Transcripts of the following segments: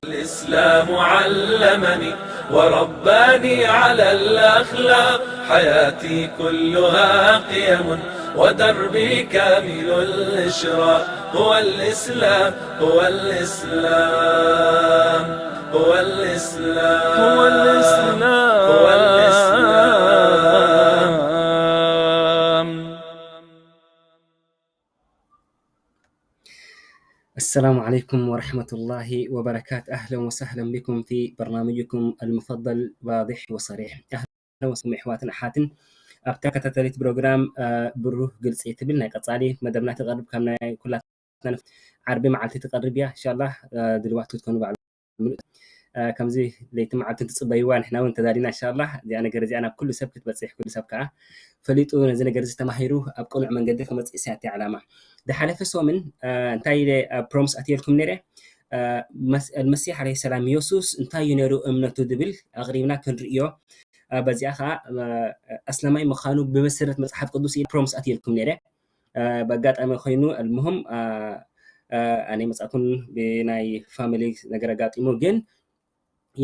الإسلام علمني ورباني على الأخلاق، حياتي كلها قيم ودربي كامل الإشراق، هو الإسلام، هو الإسلام، هو الإسلام، هو الإسلام، هو الإسلام. السلام عليكم ورحمة الله وبركاته. أهلًا وسهلًا بكم في برنامجكم المفضل واضح وصريح. أهلًا وسهلًا ኣሕዋትን ኣሓትን ኣብ ተከታተሊት ፕሮግራም ብሩህ ግልፂ ትብል ናይ ቀፃሊ መደብና ትቐርብ ካብ ናይ ኩላትና ዓርቢ መዓልቲ ትቐርብ እያ። እንሻላ ድልዋት ክትኮኑ ባዕሉ ምሉእ ከምዚ ለይቲ መዓልትን ትፅበይዋ ንሕና እውን ተዳሊና። እንሻላ እዚኣ ነገር እዚኣ ናብ ኩሉ ሰብ ክትበፅሕ ኩሉ ሰብ ከዓ ፈሊጡ ነዚ ነገር እዚ ተማሂሩ ኣብ ቅኑዕ መንገዲ ክመፅእ እያ እቲ ዓላማ። ዝሓለፈ ሰሙን እንታይ ኢለ ፕሮምስ ኣትየልኩም ነይረ? መስ- መሲሕ ዓለይሂ ሰላም የሱስ እንታይ እዩ ነይሩ እምነቱ ዝብል ኣቕሪብና ክንርእዮ። በዚኣ ከዓ ኣስላማይ ምዃኑ ብመሰረት መፅሓፍ ቅዱስ ኢለ ፕሮምስ ኣትየልኩም ነይረ። ብኣጋጣሚ ኮይኑ ኣልሙሁም ኣነ መፃእኩን ብናይ ፋሚሊ ነገር ኣጋጢሙ ግን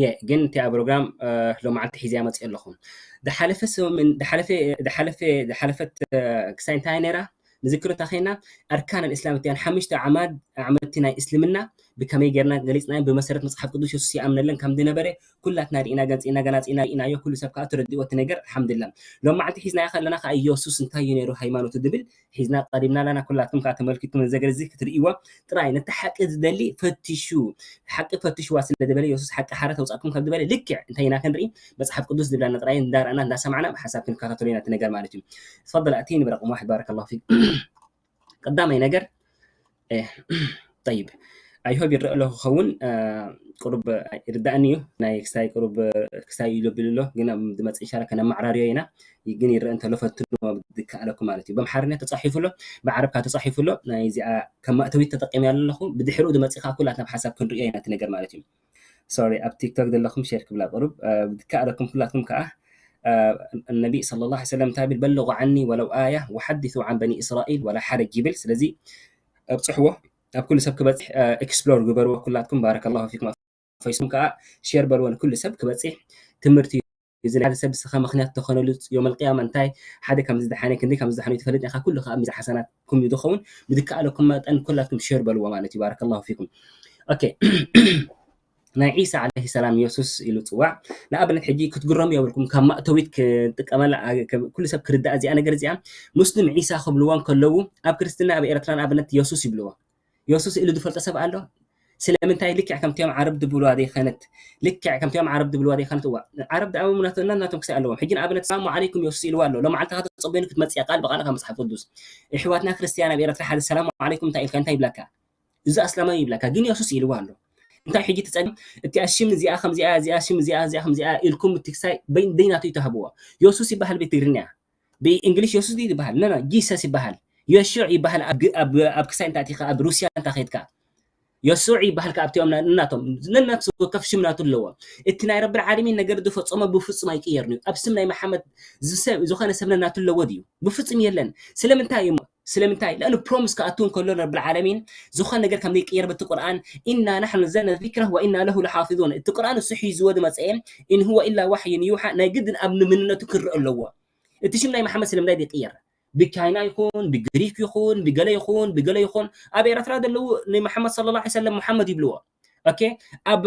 የ ግን እቲኣ ፕሮግራም ሎማዓልቲ ሒዘያ መፅእ ኣለኹ። ዝሓለፈ ሰሙን ዝሓለፈ ዝሓለፈ ዝሓለፈት ክሳይ እንታይ ነይራ ንዝክር እንታይ ኮይና ኣርካን ኣልእስላም እቲኣን ሓሙሽተ ዓማድ ኣዕመድቲ ናይ እስልምና ብከመይ ጌርና ገሊፅና ብመሰረት መፅሓፍ ቅዱስ የሱስ ይኣምነለን ከም ዝነበረ ኩላትና ርኢና ገንፂና ገላፂና ርኢናዮ ኩሉ ሰብ ከዓ ተረዲኦ እቲ ነገር ኣልሓምዱላ። ሎማዓልቲ ሒዝናዮ ከለና ከዓ የሱስ እንታይ እዩ ነይሩ ሃይማኖቱ ዝብል ሒዝና ቀሪብና ኣለና። ኩላትኩም ከዓ ተመልኪትኩም እዚ ነገር እዚ ክትርእይዎ ጥራይ ነቲ ሓቂ ዝደሊ ፈትሹ ሓቂ ፈትሽዋ ስለ ዝበለ የሱስ ሓቂ ሓረ ተውፃእኩም ከም ዝበለ ልክዕ እንታይ ኢና ክንርኢ መፅሓፍ ቅዱስ ዝብለና ጥራይ እንዳረኣና እንዳሰማዕና ብሓሳብ ክንከታተሎ ኢና እቲ ነገር ማለት እዩ። ትፈضل ኣቲ ንብረቅም ዋሕድ ባረከላሁ ፊክ። ቀዳማይ ነገር ጠይብ ኣይሆብ ይረአ ኣለኹ ክኸውን ቁሩብ ይርዳእኒ እዩ ናይ ክስታይ ቁሩብ ክስታይ ኢሎ ቢሉ ኣሎ ግን ዝመፅእ ኢንሻላ ከነማዕራርዮ ኢና። ግን ይረአ እንተሎ ፈትኑ ዝከኣለኩም ማለት እዩ። በምሓርኛ ተፃሒፉ ኣሎ ብዓረብ ካብ ተፃሒፉ ኣሎ ናይ እዚኣ ከም ማእተዊት ተጠቂመያ ኣለኹ ብድሕሪኡ ዝመፅእ ከዓ ኩላትና ብሓሳብ ክንርእዮ ኢና እቲ ነገር ማለት እዩ። ሶሪ ኣብ ቲክቶክ ዘለኹም ሼር ክብላ ቁሩብ ዝከኣለኩም ኩላትኩም ከዓ النبي صلى الله عليه وسلم እንታይ ብል بلغوا عني ولو آية وحدثوا عن بني إسرائيل ولا حرج ይብል ስለዚ ኣብፅሕዎ ኣብ ኩሉ ሰብ ክበፅሕ ኤክስፕሎር ግበርዎ ኩላትኩም ባረከላሁ ፊኩም ፈይስኩም ከዓ ሼር በልዎ ንኩሉ ሰብ ክበፅሕ ትምህርቲ እዩ እዚ ሓደ ሰብ ስኻ ምክንያት ተኾነሉ የውመል ቅያማ እንታይ ሓደ ከም ዝደሓነ ክንደይ ከም ዝደሓኑ ትፈልጥ ኢኻ ኩሉ ከዓ ሚዛ ሓሰናትኩም እዩ ዝኸውን ብዝከኣለኩም መጠን ኩላትኩም ሼር በልዎ ማለት እዩ ባረከላሁ ፊኩም ኦኬ ናይ ዒሳ ዓለይሂ ሰላም የሱስ ኢሉ ፅዋዕ ንኣብነት ሕጂ ክትግረሙ የብልኩም ካብ ማእተዊት ክጥቀመላ ኩሉ ሰብ ክርዳእ እዚኣ ነገር እዚኣ ሙስሊም ዒሳ ክብልዎ እንከለዉ ኣብ ክርስትና ኣብ ኤርትራ ንኣብነት የሱስ ይብልዎ የሱስ ኢሉ ዝፈልጦ ሰብ ኣሎ ስለምንታይ ልክዕ ከምቲኦም ዓረብ ዝብልዋ ዘይኸነት ልክዕ ከምቲኦም ዓረብ ዝብልዋ ዘይኸነት እዋ ዓረብ ደኣ እምነትና ናቶም ክሳይ ኣለዎም ሕጂ ንኣብነት ሰላሙ ዓለይኩም የሱስ ኢልዋ ኣሎ ሎማዓልቲ ከተፀበዩኒ ክትመፅእ ቃል ብቃል ካብ መፅሓፍ ቅዱስ ኣሕዋትና ክርስትያን ኣብ ኤርትራ ሓደ ሰላሙ ዓለይኩም እንታይ ኢልካ እንታይ ይብለካ እዚ ኣስላማይ ይብለካ ግን የሱስ ኢልዋ ኣሎ እንታይ ሕጂ ትፀገም እቲኣ ሽም እዚኣ ከምዚኣ እዚኣ ሽም እዚኣ እዚኣ ከምዚኣ ኢልኩም እቲ ክሳይ በይናቱ ይተሃብዎ የሱስ ይበሃል ብትግርኛ ብእንግሊሽ የሱስ ድዩ ዝበሃል ነና ጂሰስ ይበሃል የሹዕ ይበሃል ኣብ ክሳይ እንታይ ኣቲኻ ኣብ ሩስያ እንታይ ከድካ የሱዕ ይበሃል ከ ኣብቲኦም እናቶም ነናት ወከፍ ሽም ናቱ ኣለዎ እቲ ናይ ረብል ዓለሚን ነገር ዝፈፀሞ ብፍፁም ኣይቅየርን እዩ ኣብ ስም ናይ መሓመድ ዝኾነ ሰብ ነናቱ ኣለዎ ድዩ ብፍፁም የለን ስለምንታይ እዩ ስለምንታይ ለእኑ ፕሮምስ ክኣትው እንከሎ ረብል ዓለሚን ዝኾነ ነገር ከም ዘይቅየር በቲ ቁርኣን ኢና ናሕኑ ነዘልና ዚክረ ወኢና ለሁ ለሓፊዙን እቲ ቁርኣን እሱ ሒዝዎ ዝመፀ ኢን ሁወ ኢላ ዋሕዩን ይውሓ ናይ ግድን ኣብ ንምንነቱ ክርእ ኣለዎ እቲ ሽም ናይ መሓመድ ስለምንታይ ዘይቅየር ብቻይና ይኹን ብግሪክ ይኹን ብገለ ይኹን ብገለ ይኹን ኣብ ኤረትራ ዘለዉ ንመሓመድ صلى الله عليه وسلم መሓመድ ይብልዎ ኦኬ ኣብ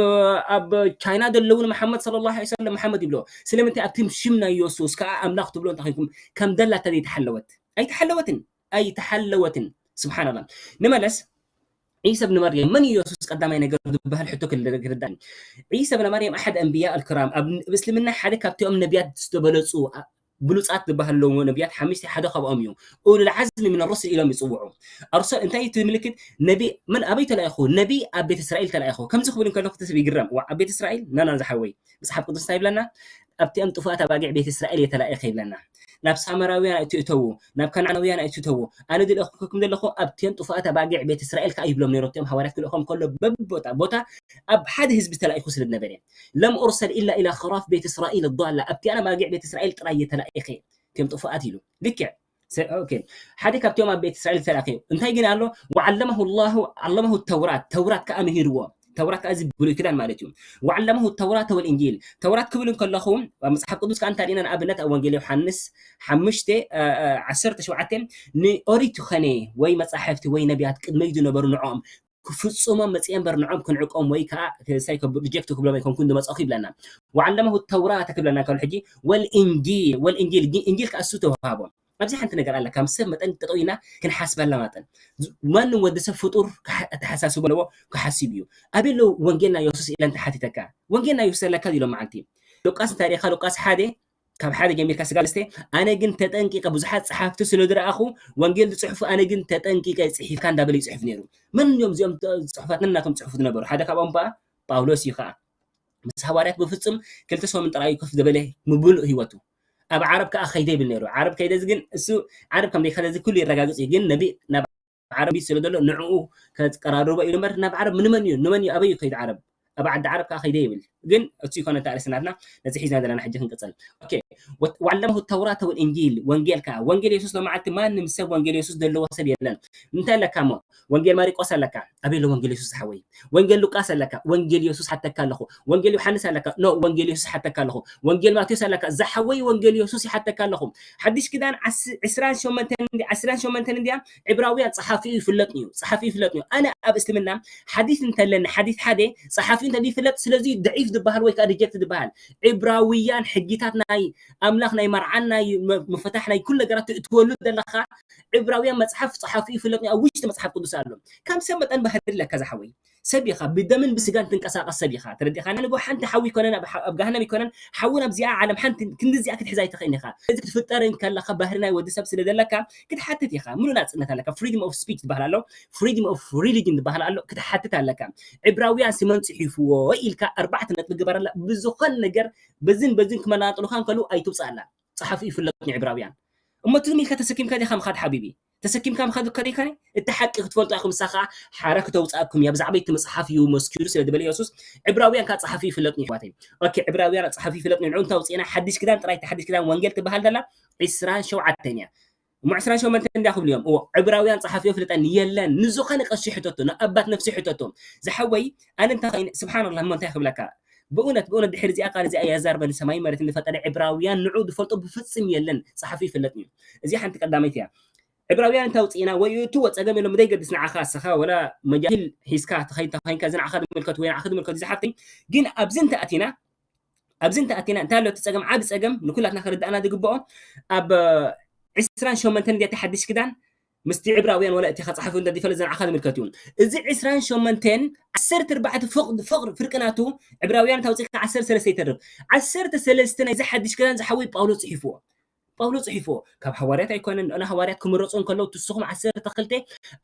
ኣብ ቻይና ዘለዉ ንመሓመድ صلى الله عليه وسلم መሓመድ ይብልዎ ስለምንታይ ኣብቲ ሽም ናይ የሱስ ከዓ ኣምላኽ ትብሎ እንታይ ኮይንኩም ከም ደላታ ዘይተሓለወት ኣይተሓለወትን ኣይተሓለወትን ስብሓንላ ንመለስ ዒሳ ብን መርየም መን እዩ የሱስ ቀዳማይ ነገር ዝበሃል ሕቶ ክርዳእኒ ዒሳ ብን መርየም ኣሓድ ኣንብያ ኣልክራም ኣብ እስልምና ሓደ ካብቲኦም ነቢያት ዝተበለፁ ብሉፃት ዝበሃል ኣለዎ ነቢያት ሓሙሽተ ሓደ ካብኦም እዩ ኡሉል ዓዝሚ ምን ሩስል ኢሎም ይፅውዑ ኣርሶ እንታይ እቲ ምልክት ነቢ መን ኣበይ ተላኢኹ ነቢ ኣብ ቤት እስራኤል ተላኢኹ ከምዚ ክብል እንከለኩ ተስብ ይግረም ኣብ ቤት እስራኤል ናና ዝሓወይ መፅሓፍ ቅዱስ እንታይ ይብለና ኣብቲኦም ጥፉኣት ኣባጊዕ ቤት እስራኤል እየ ተላኢኸ ይብለና። ናብ ሳመራውያን ኣይትእተዉ፣ ናብ ከነዓናውያን ኣይትእተዉ፣ ኣነ ዝልእኹም ዘለኹ ኣብቲኦም ጥፉኣት ኣባጊዕ ቤት እስራኤል ከኣ ይብሎም ነይሩ። እቲኦም ሃዋርያት ክልእኾም ከሎ በብቦታ ቦታ ኣብ ሓደ ህዝቢ ተላኢኹ ስለ ዝነበረ፣ ለም ኡርሰል ኢላ ኢላ ኸራፍ ቤት እስራኤል ዳላ፣ ኣብቲኣን ኣባጊዕ ቤት እስራኤል ጥራይ እየ ተላኢኸ፣ እቲኦም ጥፉኣት ኢሉ። ልክዕ። ሓደ ካብቲኦም ኣብ ቤት እስራኤል ዝተላእከ እዩ። እንታይ ግን ኣሎ? ወዓለመሁ ላሁ፣ ዓለመሁ ተውራት፣ ተውራት ከዓ ምሂርዎ። ተውራት ከዓ እዚ ብሉይ ክዳን ማለት እዩ። ወዓለመሁ ተውራት ወልእንጂል። ተውራት ክብል እንከለኹ ኣብ መፅሓፍ ቅዱስ ከዓ እንታይ ርኢና? ንኣብነት ኣብ ወንጌል ዮሃንስ ሓሙሽተ ዓሰርተ ሸውዓተ ንኦሪት ይኸነ ወይ መፃሕፍቲ ወይ ነቢያት ቅድመይ ዝነበሩ ንዕኦም ክፍፅሞም መፅየ እምበር ንዖም ክንዕቆም ወይ ከዓ ሳይ ሪጀክት ክብሎም ኣይኮንኩን ዝመፀኹ ይብለና። ወዓለመሁ ተውራተ ክብለና ከሎ ሕጂ ወልእንጂል፣ ወልእንጂል እንጂል ከዓ እሱ ተውሃቦም። ኣብዚ ሓንቲ ነገር ኣላ፣ ካብ ሰብ መጠን ጠጠው ኢና ክንሓስበላ መጠን። ማንም ወዲ ሰብ ፍጡር ኣተሓሳስቦ ኣለዎ፣ ክሓስብ እዩ። ኣበይ ኣለዉ ወንጌል ናይ የሱስ ኢለን ተሓቲተካ? ወንጌል ናይ የሱስ ኣለካ ኢሎም መዓልቲ። ሉቃስ እንታይ ሪኢኻ? ሉቃስ ሓደ ካብ ሓደ ጀሚርካ ስጋ ልስተ፣ ኣነ ግን ተጠንቂቀ ብዙሓት ጸሓፍቲ ስለ ዝረኣኹ ወንጌል ዝጽሕፉ ኣነ ግን ተጠንቂቀ ጽሒፍካ እንዳበለ ይጽሕፍ ነይሩ። መን እዮም እዚኦም ጽሑፋት ነናቶም ጽሑፉ ዝነበሩ? ሓደ ካብኦም በኣ ጳውሎስ እዩ ከኣ። ምስ ሃዋርያት ብፍጹም ክልተ ሰሙን ጥራይ ኮፍ ዝበለ ምብሉእ ህይወቱ። ኣብ ዓረብ ከኣ ከይደ ይብል ነይሩ። ዓረብ ከይደ ግን እሱ ዓረብ ከም ዘይከደ እዚ ኩሉ የረጋግጽ እዩ። ግን ነቢ ናብ ዓረብ ስለ ዘሎ ንዕኡ ከቀራርቦ ኢሉ እምበር ናብ ዓረብ ንመን እዩ ንመን እዩ ኣበይ እዩ ከይዱ ዓረብ? ኣብ ዓዲ ዓረብ ከኣ ከይደ ይብል። ግን እሱ ይኮነ እንተ ኣርእስናትና ነዚ ሒዝና ዘለና ሕጂ ክንቅጽል። ኦኬ። ወዓለመሁ ተውራተ ወልእንጂል፣ ወንጌል ከኣ ወንጌል የሱስ ሎማዓልቲ ማንም ሰብ ወንጌል የሱስ ዘለዎ ሰብ የለን። እንታይ ኣለካ እሞ? ወንጌል ማሪቆስ ኣለካ፣ ኣበይ ኣሎ ወንጌል የሱስ ዝሓወይ? ወንጌል ሉቃስ ኣለካ፣ ወንጌል የሱስ ሓተካ ኣለኹ። ወንጌል ዮሃንስ ኣለካ፣ ኖ ወንጌል የሱስ ሓተካ ኣለኹ። ወንጌል ማቴዎስ ኣለካ፣ ዝሓወይ ወንጌል የሱስ ይሓተካ ኣለኹ። ሓድሽ ኪዳን ዓስ- ዕስራን ሸሞንተን እንዲ- ዕስራን ሸሞንተን እንዲያ ዕብራውያን ጸሓፊኡ ይፍለጥ እዩ፣ ጸሓፊኡ ይፍለጥ እዩ። ኣነ ኣብ እስልምና ሓዲስ እንተለኒ ሓዲስ ሓደ ጸሓፊኡ እንተ ይፍለጥ ስለዚ ደዒፍ ዝበሃል ወይ ከዓ ሪጀክት ዝበሃል ዕብራውያን ሕጊታት ናይ ኣምላኽ ናይ መርዓን ናይ መ- ምፍታሕ ናይ ኩሉ ነገራት ትእትወሉ ዘለኻ ዕብራውያን መጽሓፍ ጸሓፊኡ ይፍለጥ እዩ። ኣብ ውሽጢ መጽሓፍ ቅዱስ ኣሎ። ካብ ሰብ መጠን ባህሪ ኣለካ ዝሓወይ። ሰብ ኢኻ፣ ብደምን ብስጋን ትንቀሳቐስ ሰብ ኢኻ። ተረዲእካ? ንጎ ሓንቲ ሓዊ ይኮነን ኣብ ገሃነም ይኮነን ሓዊ ኣብዚኣ ዓለም ሓንቲ ክንዲ እዚኣ ክትሕዛ ኣይትኽእልን ኢኻ። እዚ ክትፍጠር እንከለኻ ባህሪ ናይ ወዲ ሰብ ስለ ዘለካ ክትሓትት ኢኻ። ሙሉእ ናጽነት ኣለካ። ፍሪደም ኦፍ ስፒች ዝበሃል ኣሎ፣ ፍሪደም ኦፍ ሪሊጅን ዝበሃል ኣሎ። ክትሓትት ኣለካ። ዕብራውያን ስመን ጽሒፍዎ ኢልካ ኣርባዕተ ነጥቢ ግበረላ። ብዝኾን ነገር በዝን በዝን ክመናጥሉካ እንከሉ ኣይትውጻላ። ጸሓፊ ይፍለጥ ንዕብራውያን። እሞ ትም ኢልካ ተሰኪምካ ዲኻ ምኻድ ሓቢቢ? ተሰኪምካ ምኻድ እኮ ደይኮነ? እቲ ሓቂ ክትፈልጡ ኢኹም። ንሳ ኸዓ ሓረ ክተውፅኣኩም እያ። ብዛዕባ እቲ መፅሓፍ እዩ መስኪሩ ስለ ዝበለ የሱስ። ዕብራውያን ከዓ ፀሓፊ ይፍለጥ እዩ ኣሕዋተይ። ኦኬ፣ ዕብራውያን ፀሓፊ ይፍለጥ እዩ። ንዑ እንተ ኣውፅእና ሓድሽ ክዳን ጥራይ፣ እታ ሓድሽ ክዳን ወንጌል ትበሃል ዘላ ዒስራን ሸውዓተን እያ። እሞ ዒስራን ሸሞንተን እንድያ ክብሉ እዮም። እዎ፣ ዕብራውያን ፀሓፊ ይፍለጠኒ የለን። ንዝኾነ ቀሺ ሕተቶ፣ ንኣባት ነፍሲ ሕተቶ። ዝሓወይ ኣነ እንታይ ኮይነ ስብሓንላህ እሞ እንታይ ክብለካ? ብእውነት ብእውነት ድሕሪ እዚኣ ቃል እዚኣ እያ ዛርበኒ ሰማይ መሬትን ዝፈጠረ ዕብራውያን ንዑ ዝፈልጦ ብፍጽም የለን። ጸሓፊ ይፍለጥ እዩ። እዚኣ ሓንቲ ቀዳመይቲ እያ። ዕብራውያን እንተ ኣውጺእና ወይ እትዎ ጸገም የሎም ዘይገድስ ንዓኻ እስኻ ወላ መጃሂል ሒዝካ ተኸይድ ተኸይንካ እዚ ንዓኻ ዝምልከት ወይ ንዓኻ ዝምልከት እዚ ሓፍተይ ግን ኣብዚ እንተ ኣቲና ኣብዚ እንተ ኣቲና እንታይ ኣሎ እቲ ጸገም ዓቢ ጸገም ንኩላትና ክርዳእና ዝግብኦ ኣብ ዕስራን ሸሞንተን እንድያ እቲ ሓድሽ ክዳን ምስቲ ዕብራውያን ወላ እቲ ከጽሓፉ እንተ ዝፈልጥ ዘንዓኻ ዝምልከት እዩ። እዚ ዕስራን ሸሞንተን ዓሰርተ ኣርባዕተ ፍቕ- ፍቕር ፍርቂ ናቱ ዕብራውያን ታውጺእካ ዓሰርተ ሰለስተ ይተርፍ። ዓሰርተ ሰለስተ ናይዚ ሓድሽ ክዳን ዝሓወይ ጳውሎስ ጽሒፍዎ። ጳውሎስ ጽሒፍዎ ካብ ሃዋርያት ኣይኮነን። ንኣና ሃዋርያት ክምረጹ እንከለዉ ትስኹም ዓሰርተ ክልተ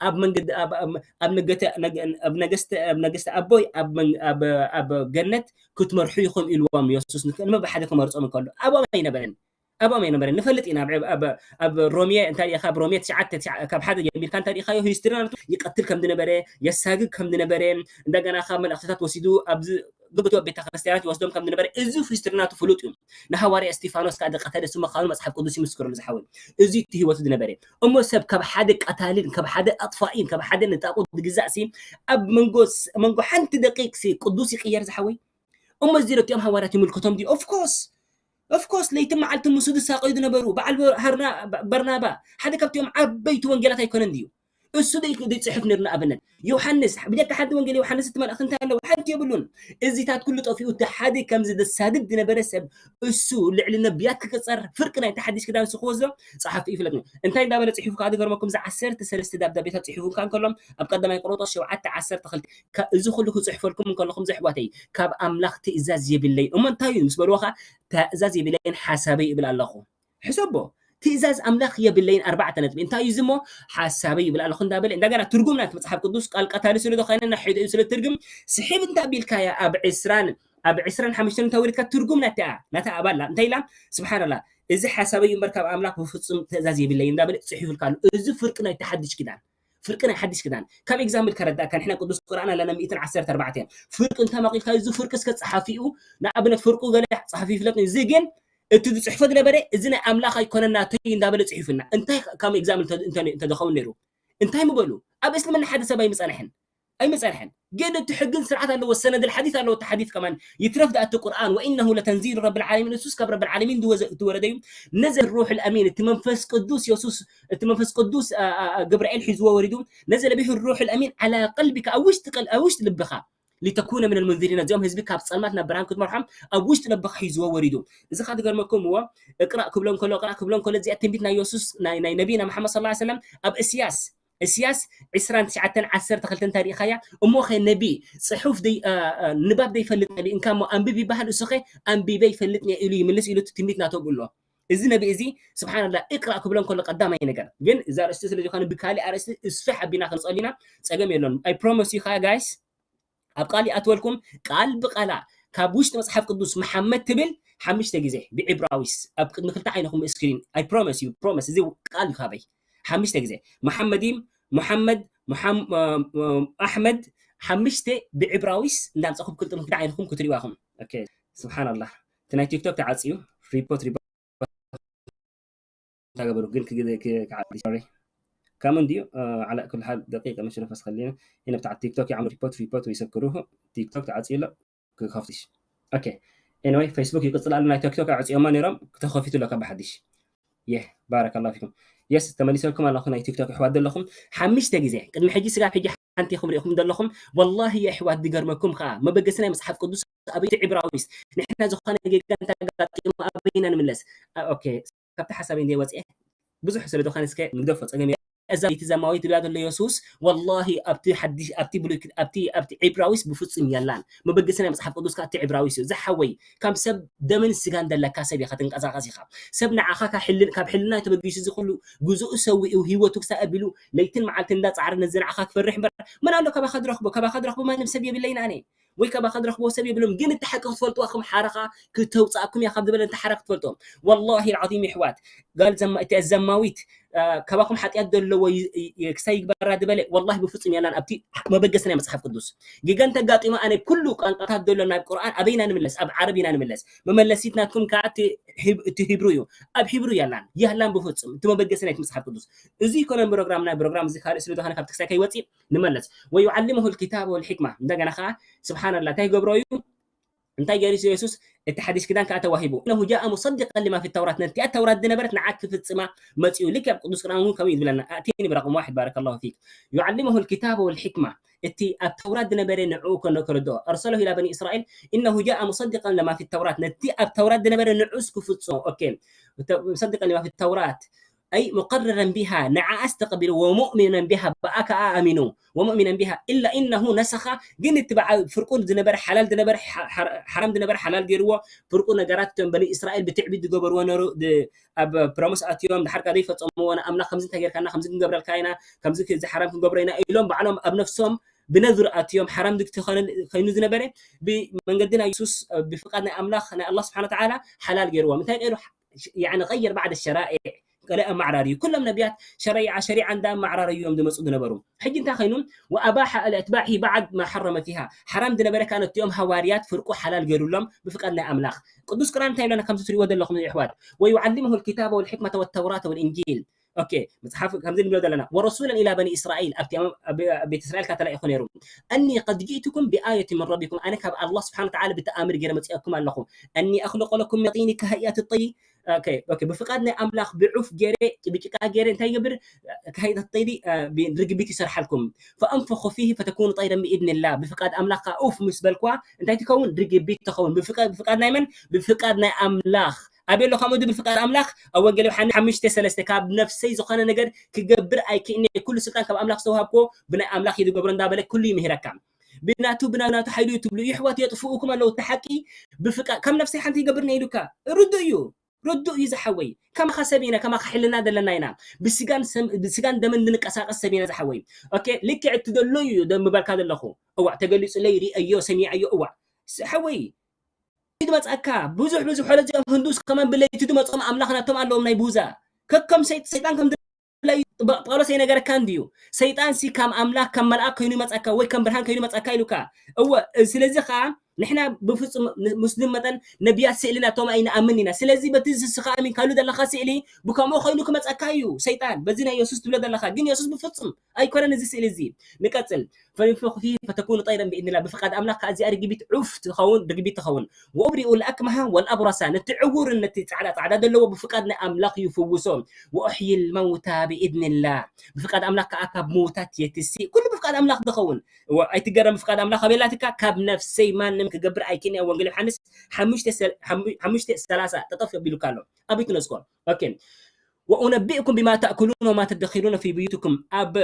ኣብ መንገዲ ኣብ- ኣብ- ኣብ ነገተ- ነገ- ኣብ ነገስተ ኣብ ነገስተ ኣቦይ ኣብ መን- ኣብ ኣብ ገነት ክትመርሑ ኢኹም ኢልዎም የሱስ ንመ ብሓደ ክመርጾም እንከሎ ኣብኦም ኣይነበረን። ኣብኦም ኣይነበረን ንፈልጥ ኢና። ኣብ- ኣብ- ኣብ ሮሜ እንታይ ኢኻ ኣብ ሮሜ ትሽዓተ ትሽዓ- ካብ ሓደ ጀሚርካ እንታይ ኢኻዮ ሂስትሪ ናቱ ይቀትል ከም ዝነበረ የሳግግ ከም ዝነበረ እንደገና ካብ መላእክትታት ወሲዱ ኣብዚ ግብቶ ቤተ ክርስቲያናት ይወስዶም ከም ዝነበረ እዚ ሂስትሪ ናቱ ፍሉጥ እዩ። ንሃዋርያ እስቲፋኖስ ከዓ ዝቀተለ እሱ ምዃኑ መጽሓፍ ቅዱስ ይምስክረሉ ዝሓወይ። እዚ እቲ ህይወቱ ዝነበረ እሞ ሰብ ካብ ሓደ ቀታልን ካብ ሓደ ኣጥፋኢን ካብ ሓደ ንጣቁ ዝግዛእ ሲ ኣብ መንጎ ስ- መንጎ ሓንቲ ደቂቅ ሲ ቅዱስ ይቅየር ዝሓወይ። እሞ እዚ ዶ እቲኦም ሃዋርያት ይምልከቶም ድዩ? ኦፍኮርስ ኦፍኮርስ ለይትን መዓልትን ምስኡ ዝሳቀዩ ዝነበሩ በዓል በ- ሃርና- በ- በርናባ ሓደ ካብቲኦም ዓበይቲ ወንጌላት ኣይኮነን ድዩ? እሱ ደይ- ዘይፅሕፍ ነይሩ ንኣብነት ዮሃንስ ብጀካ ሓንቲ ወንጌል ዮሃንስ እቲ መልእክቲ እንታይ ኣለዎ ሓንቲ የብሉን። እዚታት ኩሉ ጠፊኡ እቲ ሓደ ከምዚ ዘሳድድ ዝነበረ ሰብ እሱ ልዕሊ ነቢያት ክቅፀር ፍርቂ ናይቲ ሓዲሽ ክዳን ንሱ ክወስዶ ፀሓፊ ይፍለጥ እዩ። እንታይ እንዳበለ ፅሒፉ ከዓ ዝገርመኩም እዚ ዓሰርተ ሰለስተ ደብዳቤታት ፅሒፉ እንካ እንከሎ ኣብ ቀዳማይ ቆሮንጦስ ሸውዓተ ዓሰርተ ክልተ ከ- እዚ ኩሉ ክፅሕፈልኩም እንከለኹም ዘሕዋተይ ካብ ኣምላኽ ትእዛዝ የብለይ እሞ እንታይ እዩ ምስ በልዎ ከዓ ትእዛዝ የብለይን ሓሳበይ ይብል ኣለኹ። ሕሰቦ ትእዛዝ ኣምላኽ የብለይን ኣርባዕተ ነጥቢ እንታይ እዩ ዝሞ ሓሳበይ ይብል ኣለኹ እንዳበለ እንደገና ትርጉም ናቲ መፅሓፍ ቅዱስ ቃል ቀታሊ ስለ ዝኾነ ናሒዶ እዩ ስለ ትርግም ስሒብ እንተ ኣቢልካያ ኣብ ዕስራን ኣብ ዕስራን ሓሙሽተን እንተ ወሪድካ ትርጉም ናታ ናታ ኣባላ እንታይ ኢላ? ስብሓንላ፣ እዚ ሓሳበይ እምበር ካብ ኣምላኽ ብፍጹም ትእዛዝ የብለይ እንዳበለ ጽሒፉልካ ኣሎ። እዚ ፍርቂ ናይ ሓድሽ ኪዳን፣ ፍርቂ ናይ ሓድሽ ኪዳን። ካብ ኤግዛምፕል ከረዳእካ፣ ንሕና ቅዱስ ቁርኣን ኣለና ሚእትን ዓሰርተ ኣርባዕተን። ፍርቂ እንተ መቒልካ እዚ ፍርቂ እስከ ጸሓፊኡ፣ ንኣብነት ፍርቁ ገለ ጸሓፊ ይፍለጥ፣ እዚ ግን እቲ ዝጽሕፎ ዝነበረ እዚ ናይ ኣምላኽ ኣይኮነን ናተይ እንዳበለ ጽሒፉና። እንታይ ከም ኤግዛምፕል እንተ- እንተ- እንተዝኸውን ነይሩ እንታይ ምበሉ? ኣብ እስልምና ሓደ ሰብ ኣይምጸንሐን ኣይምጸንሐን። ግን እቲ ሕግን ስርዓት ኣለዎ፣ ሰነድ ሓዲስ ኣለዎ። እቲ ሓዲስ ከማን ይትረፍ ደኣ እቲ ቁርኣን ወኢነሁ ለተንዚሉ ረብል ዓለሚን፣ እሱስ ካብ ረብል ዓለሚን ዝወዘ- ዝወረደ እዩ። ነዘ ሩሕ ልኣሚን፣ እቲ መንፈስ ቅዱስ የሱስ፣ እቲ መንፈስ ቅዱስ ገብርኤል ሒዝዎ ወሪዱ፣ ነዘለ ብሂ ሩሕ ልኣሚን ዓላ ቀልቢካ፣ ኣብ ውሽጢ ቀል- ኣብ ውሽጢ ልብኻ ሊተኩነ ምን ልሙንዚሪን፣ እዚኦም ህዝቢ ካብ ጸልማት ናብ ብርሃን ክትመርሖም ኣብ ውሽጢ ልብኻ ሒዝዎ ወሪዱ። እዚ ካ ትገርመኩም እዎ፣ እቅራእ ክብሎ እንከሎ፣ እቅራእ ክብሎ እንከሎ፣ እዚኣ ትንቢት ናይ የሱስ፣ ናይ ናይ ነቢና መሓመድ ሰለላሁ ዐለይሂ ወሰለም ኣብ እስያስ እስያስ ዕስራን ትሽዓተን ዓሰርተ ክልተ እንታይ ርኢኻያ? እሞ ኸ ነቢ ጽሑፍ ደይ- እ- እ- ንባብ ደይፈልጥ ነቢ እንካ እሞ ኣንብብ ይበሃል፣ እሱ ኸ ኣንቢበ ይፈልጥ እየ ኢሉ ይምልስ ኢሉ እቲ ትንቢት ናተብኡ ኣሎ። እዚ ነቢ እዚ ስብሓንላ እቅራእ ክብሎ እንከሎ ቀዳማይ ነገር ግን፣ እዚ ኣርእስቲ ስለ ዝኾነ ብካሊእ ኣርእስቲ እስፍሕ ኣቢና ክንጸሉ ኢና። ጸገም የሎን። ኣይ ፕሮሚስ ዩ ኸዓ ጋይስ፣ ኣብ ቃል ይኣትወልኩም። ቃል ብቃላ ካብ ውሽጢ መጽሓፍ ቅዱስ መሓመድ ትብል ሓሙሽተ ግዜ ብዕብራዊስ ኣብ ቅድሚ ክልተ ዓይንኹም ስክሪን። ኣይ ፕሮሚስ ዩ ፕሮሚስ፣ እዚ ቃል ዩ ካበይ ሓሙሽተ ግዜ መሓመዲም፣ መሓመድ፣ መሓም- ኣሕመድ፣ ሓሙሽተ ብዕብራዊስ እንዳምጻኹም ክልጥም ክልተ ዓይንኹም ክትሪዋ ኢኹም። ኦኬ፣ ስብሓንላህ፣ እቲ ናይ ቲክቶክ ተዓጽዩ። ሪፖርት ሪፖርት ተገበሩ ግን ክግደ ክዓዲ ሶሪ። ከም እንዲዩ ዓላ ኩሉ ሓል ደቂቀ መሽረፈስ ከሊነ ይነብታ ቲክቶክ ይዓምሩ ሪፖርት ሪፖርት ወይሰክሩሁ። ቲክቶክ ተዓጽዩ ኣሎ። ክከፍትሽ። ኦኬ፣ ኤኒወይ ፌስቡክ ይቅጽል ኣሎ። ናይ ቲክቶክ ኣዕጽዮማ ነይሮም፣ ክተኸፊቱ ኣሎ ካብ ሓድሽ። የህ፣ ባረከላሁ ፊኩም። የስ፣ ተመሊሰልኩም ኣለኹ። ናይ ቲክቶክ ኣሕዋት ዘለኹም ሓሙሽተ ግዜ ቅድሚ ሕጂ ስጋብ ሕጂ ሓንቲ ኢኹም ሪኢኹም ዘለኹም። ወላሂ የሕዋት ዝገርመኩም ከዓ መበገሲ ናይ መጽሓፍ ቅዱስ ኣበይ? ዕብራዊስ። ንሕና ዝኾነ ጌጋ እንተጋጢሙ ኣበይና ንምለስ? ኦኬ፣ ካብቲ ሓሳበይ እንደ ወፅኤ ብዙሕ ስለ ዝኾነ እስከ ንግደፎ፣ ጸገም የለን። እዛ እቲ ዘማዊት ዝብላ ዘሎ የሱስ ወላሂ ኣብቲ ሓድሽ ኣብቲ ብሉይ ኪድ- ኣብቲ ኣብቲ ዕብራዊስ ብፍጹም የላን። መበገሲ ናይ መጽሓፍ ቅዱስ ከኣ እቲ ዕብራዊስ እዩ። ዝሓወይ፣ ከም ሰብ ደምን ስጋን ዘለካ ሰብ ኢኻ ትንቀሳቐስ ኢኻ። ሰብ ንዓኻ ካብ ሕልን- ካብ ሕልና ተበጊሱ እዚ ኩሉ ግዝኡ ሰዊኡ ህይወቱ ክሳብ ኣቢሉ ለይትን መዓልትን እንዳጻዕረ ነዚ ንዓኻ ክፈርሕ እምበር መን ኣሎ ካባኻ ዝረኽቦ? ካባኻ ዝረኽቦ ማንም ሰብ የብለይን ኣነ። ወይ ካባኻ ዝረኽቦ ሰብ የብሎም። ግን እቲ ሓቂ ክትፈልጥዋ ከም ሓረኻ ክተውፅኣኩም እያ ካብ ዝበለ እቲ ሓረ ክትፈልጦ። ወላሂ ልዓዚም ይሕዋት፣ ጋል ዘማ- እቲ ዘማዊት አ፣ ካባኹም ሓጢኣት ዘለዎ ይ- ይ- ክሳይ ይግበራ ዝበለ ወላሂ ብፍጹም የላን። ኣብቲ መበገሲ ናይ መጽሓፍ ቅዱስ ጌጋ እንተጋጢሙ ኣነ ኩሉ ቃንቃታት ዘሎ ናብ ቁርኣን ኣበይና ንምለስ? ኣብ ዓረብ ኢና ንምለስ። መመለሲት ናትኩም ከዓ እቲ ሂብ- እቲ ሂብሩ እዩ። ኣብ ሂብሩ የላን የላን ብፍጹም እቲ መበገሲ ናይቲ መጽሓፍ ቅዱስ። እዚ ይኮነን ፕሮግራምና። ፕሮግራም እዚ ካልእ ስለ ዝኾነ ካብቲ ክሳይ ከይወፅእ ንመለስ። ወዩዓልምሁ ልኪታብ ወልሕክማ። እንደገና ከዓ ስብሓንላ እንታይ ይገብሮ እዩ? እንታይ ገይሩ የሱስ? እቲ ሓዲሽ ክዳን ከዓ ተዋሂቡ። እነሁ ጃአ ሙሰድቀን ሊማ ፊ ተውራት፣ ነቲ ኣብ ተውራት ዝነበረት ንዓ ክፍጽማ መጺኡ። ልክ ኣብ ቅዱስ ቁርኣን እውን ከምኡ እዩ ዝብለና። ኣእቲኒ ብረቅም ዋሕድ ባረከላሁ ፊክ። ዩዓልምሁ ልኪታበ ወልሕክማ፣ እቲ ኣብ ተውራት ዝነበረ ንዕኡ ከነ- ከረድኦ። ኣርሰለሁ ኢላ በኒ እስራኤል፣ እነሁ ጃአ ሙሰድቀን ሊማ ፊ ተውራት፣ ነቲ ኣብ ተውራት ዝነበረ ንዑስ ክፍጽሞ። ኦኬ፣ ሙሰድቀን ሊማ ፊ ተውራት፣ ኣይ ሙቀረረን ቢሃ፣ ንዓኣስ ተቐቢሉ፣ ወሙእሚነን ቢሃ፣ ብኣ ከኣ ኣሚኑ፣ ወሙእሚነን ቢሃ፣ ኢላ ኢነሁ ነሰኻ፣ ግን እቲ በዓል ፍርቁ ዝነበረ ሓላል ዝነበረ ሓ- ሓ- ሓራም ዝነበረ ሓላል ገይርዎ። ፍርቁ ነገራት እቶም በኒ እስራኤል ብትዕቢት ዝገበርዎ ነሩ ድ- ኣብ ፕሮሚስ ኣትዮም ድሓር ከኣ ዘይፈጸምዎ ንኣምላኽ ከምዚ እንታይ ጌርካና ከምዚ ክንገብረልካ ኢና ከምዚ ክ- እዚ ሓራም ክንገብሮ ኢና ኢሎም ባዕሎም ኣብ ነፍሶም ብነዝሪ ኣትዮም ሓራም ዝግ- ተኾነ- ኮይኑ ዝነበረ ብመንገዲ ናይ የሱስ ብፍቃድ ናይ ኣምላኽ ናይ ኣላህ ስብሓን ወተዓላ ሓላል ገይርዎም። እንታይ ገይሩ? ያዕኒ ቀይር ባዕድ ሸራኢዕ፣ ገለ ኣመዓራርዩ። ኩሎም ነቢያት ሸሪዓ ሸሪዓ እንዳ ኣመዓራረዩ እዮም ዝመፁ ዝነበሩ። ሕጂ እንታይ ኮይኑ? ወኣባሓ ኣልኣትባዒ ባዕድ ማ ሓረመ ፊሃ፣ ሓራም ዝነበረ ከዓ ነቲኦም ሃዋርያት ፍርቁ ሓላል ገይሩሎም ብፍቃድ ናይ ኣምላኽ። ቅዱስ ቁርኣን እንታይ ይብለና? ከምዚ ትሪእዎ ዘለኹም የሕዋት፣ ወዩዓልምሁ ልኪታበ ወልሕክመተ ወተውራተ ወልእንጂል። ኦኬ፣ መፅሓፍ ከምዚ ንብሎ ዘለና ወረሱለን ኢላ በኒ እስራኤል፣ ኣብቲ ኣብ- ኣብ ቤት እስራኤል ካተላኢኹ ነይሩ። ኣኒ ቀድ ጅእትኩም ብኣየት ምን ረቢኩም፣ ኣነ ካብ ኣላህ ስብሓን ወተዓላ ብተኣምር ገይረ መፅኣኩም ኣለኹ። ኣኒ ኣኽልቆ ለኩም ሚን ጢኒ ከሀይኣት ጠይ ኦኬ፣ ኦኬ፣ ብፍቃድ ናይ ኣምላኽ ብዑፍ ገይረ ብጭቃ ገይረ እንታይ ይገብር? ከሀይኣት ጠይሪ ርግቢት ይሰርሓልኩም። ፈኣንፈኹ ፊህ ፈተኩኑ ጠይረን ብኢድንላ። ብፍቃድ ኣምላኽ ከዓ ኡፍ ምስ በልኳ እንታይ ትኸውን? ርግቢት ትኸውን። ብፍቃድ ብፍቃድ ናይ መን? ብፍቃድ ናይ ኣምላኽ። ኣበይ ኣሎ ከምኡ ብፍቃድ ኣምላኽ? ኣብ ወንጌል ዮሃንስ ሓሙሽተ ሰለስተ፣ ካብ ነፍሰይ ዝኾነ ነገር ክገብር ኣይክእልንየ፣ ኩሉ ስልጣን ካብ ኣምላኽ ዝተዋሃብክዎ ብናይ ኣምላኽ እዩ ዝገብሮ እንዳበለ ኩሉ ይምህረካ። ብናቱ ብናቱ ሓይሉ እዩ ትብሉ ይሕዋት የጥፍኡኩም ኣለዉ። እቲ ሓቂ ብፍቃድ ካብ ነፍሰይ ሓንቲ ይገብር እየ ኢሉካ ርዱእ እዩ። ርዱእ እዩ ዝሓወይ። ከማኻ ሰብ ኢና፣ ከማኻ ሕልና ዘለና ኢና። ብስጋን ሰም- ብስጋን ደምን ንንቀሳቀስ ሰብ ኢና ዝሓወይ። ኦኬ፣ ልክዕ እቲ ዘሎ እዩ ደም ምባልካ ዘለኹ። እዋዕ ተገሊጹለይ ሪአዮ ሰሚዐዮ እዋዕ። ስ- ሓወይ ድመፅኣካ ብዙሕ ብዙሕ ወለዚኦም ህንዱስ ከመን ብለይቲ ድመፅኦም ኣምላኽ ናቶም ኣለዎም ናይ ቡዛ ከከም ሰይጣን ከም ጳውሎስ ኣይነገረካን ድዩ? ሰይጣን ሲ ከም ኣምላኽ ከም መልኣክ ኮይኑ ይመጻካ ወይ ከም ብርሃን ኮይኑ ይመጻካ ኢሉካ። እወ ስለዚ ከዓ ንሕና ብፍጹም ሙስሊም መጠን ነቢያት ስእሊ ናቶም ኣይንኣምን ኢና። ስለዚ በቲ ዝስኻ ኣሚንካሉ ዘለኻ ስእሊ ብከምኡ ኮይኑ ክመጻካ እዩ ሰይጣን። በዚ ናይ የሱስ ትብሎ ዘለኻ ግን የሱስ ብፍጹም ኣይኮነን እዚ ስእሊ እዚ። ንቀጽል። ፈንፉኽ ፊህ ፈተኩኑ ጠይረን ብኢድኒላ ብፍቃድ ኣምላኽ ከዓ እዚኣ ርግቢት ዑፍ ትኸውን ርግቢት ትኸውን። ወኡብሪኡ ልኣክመሃ ወልኣብረሳ ነቲ ዕውርን ነቲ ጻዕዳ ጻዕዳ ዘለዎ ብፍቃድ ናይ ኣምላኽ ይፍውሶ። ወኡሕይል መውታ ብኢድኒላ ብፍቃድ ኣምላኽ ከዓ ካብ ምውታት የትሲ። ኩሉ ብፍቃድ ኣምላኽ ዝኸውን። እወ ኣይትገረም ብፍቃድ ኣምላኽ ኣበይ ኣላትካ ካብ ነፍሰይ ማንም ክገብር ኣይክእልን እያ። ወንጌል ዮሃንስ ሓሙሽተ ሰላሳ ጠጠፍ ኣቢሉካ ኣሎ። ኣበይ ትነጽጎ? ኦኬ። ወኡነቢእኩም ብማ ተእኩሉን ወማ ተደኪሩነ ፊ ብዩትኩም ኣብ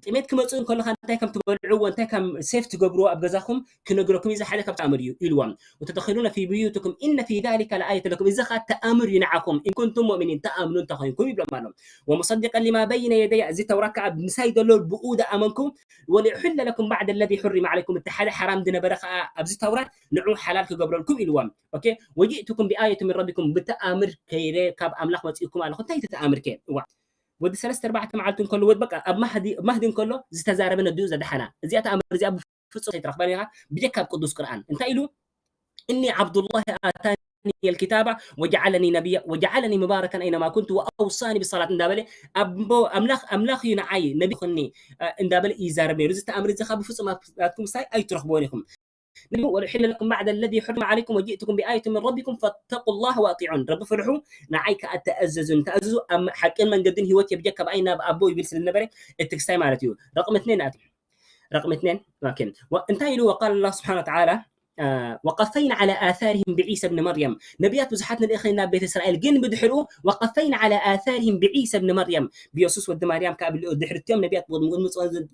ጥሜት ክመፅእ እንከለካ እንታይ ከም ትበልዕዎ እንታይ ከም ሴፍ ትገብርዎ ኣብ ገዛኹም ክነግረኩም እዩ ዝሓለ ካብ ተኣምር እዩ ኢልዎም። ወተተኺሉነ ፊ ብዩትኩም ኢነ ፊ ዛሊከ ለኣየተ ለኩም እዚ ኸዓ ተኣምር እዩ ንዓኹም ኢንኩንቱም ሙእሚኒን ተኣምኑ እንተኾይንኩም ይብሎም ኣሎ። ወሙሰዲቀን ሊማ በይነ የደየ እዚ ተውራት ከዓ ምሳይ ዘሎ ብኡ ደኣመንኩ ወሊኡሕለ ለኩም ባዕደ ለዚ ሑሪመ ዓለይኩም እቲ ሓደ ሓራም ዝነበረ ከዓ ኣብዚ ተውራት ንዑ ሓላል ክገብረልኩም ኢልዎም። ኦኬ ወጂእቱኩም ብኣየት ምን ረቢኩም ብተኣምር ከይደ ካብ ኣምላኽ መፂእኩም ኣለኹ እንታይ ተኣምር ከ እዋ ወዲ ሰለስተ ኣርባዕተ መዓልቲ እንከሎ ወድ በቃ ኣብ ማህዲ ማህዲ እንከሎ ዝተዛረበ ነዲኡ ዘድሓና እዚኣ ተኣምር እዚኣ ብፍጹም ዘይትረኽበን ኢኻ ብጀካ ኣብ ቅዱስ ቁርኣን እንታይ ኢሉ እኒ ዓብዱላህ ኣታኒ الكتاب وجعلني نبيا وجعلني مباركا اينما كنت واوصاني بالصلاه እንዳበለ ኣምላኽ ኣምላኽ እዩ ንዓይ ነቢ ኹኒ እንዳበለ ይዛረብ ነይሩ። እዚ ተኣምር እዚ ካብ ብፍጹም ኣትኩም ሳይ ኣይትረኽብዎን ኢኹም። ንግዲ ወልሕለ ለኩም ባዕደ ለዚ ሑርመ ዓለይኩም ወጂእትኩም ብኣየት ምን ረቢኩም ፈተቁ ላህ ወኣጢዑን ረቢ ፍርሑ ንዓይ ከዓ ተኣዘዙን ተኣዘዙ ኣብ ሓቅን መንገድን ህይወት የብጀካ ብኣይ ናብ ኣቦ ይብል ስለ ዝነበረ እቲ ክስታይ ማለት እዩ። ረቕሚ እትኔን ኣት ረቕሚ እትኔን ኦኬ እንታይ ኢሉ ወቃል ላህ ስብሓን ወተዓላ وقفينا على آثارهم بعيسى ابن مريم ነቢያት ብዙሓት ንልእኸ ናብ ቤተ እስራኤል ግን ብድሕርኡ وقفينا على آثارهم بعيسى ابن مريم ብየሱስ ወዲ ማርያም ካብ ድሕርቲኦም ነቢያት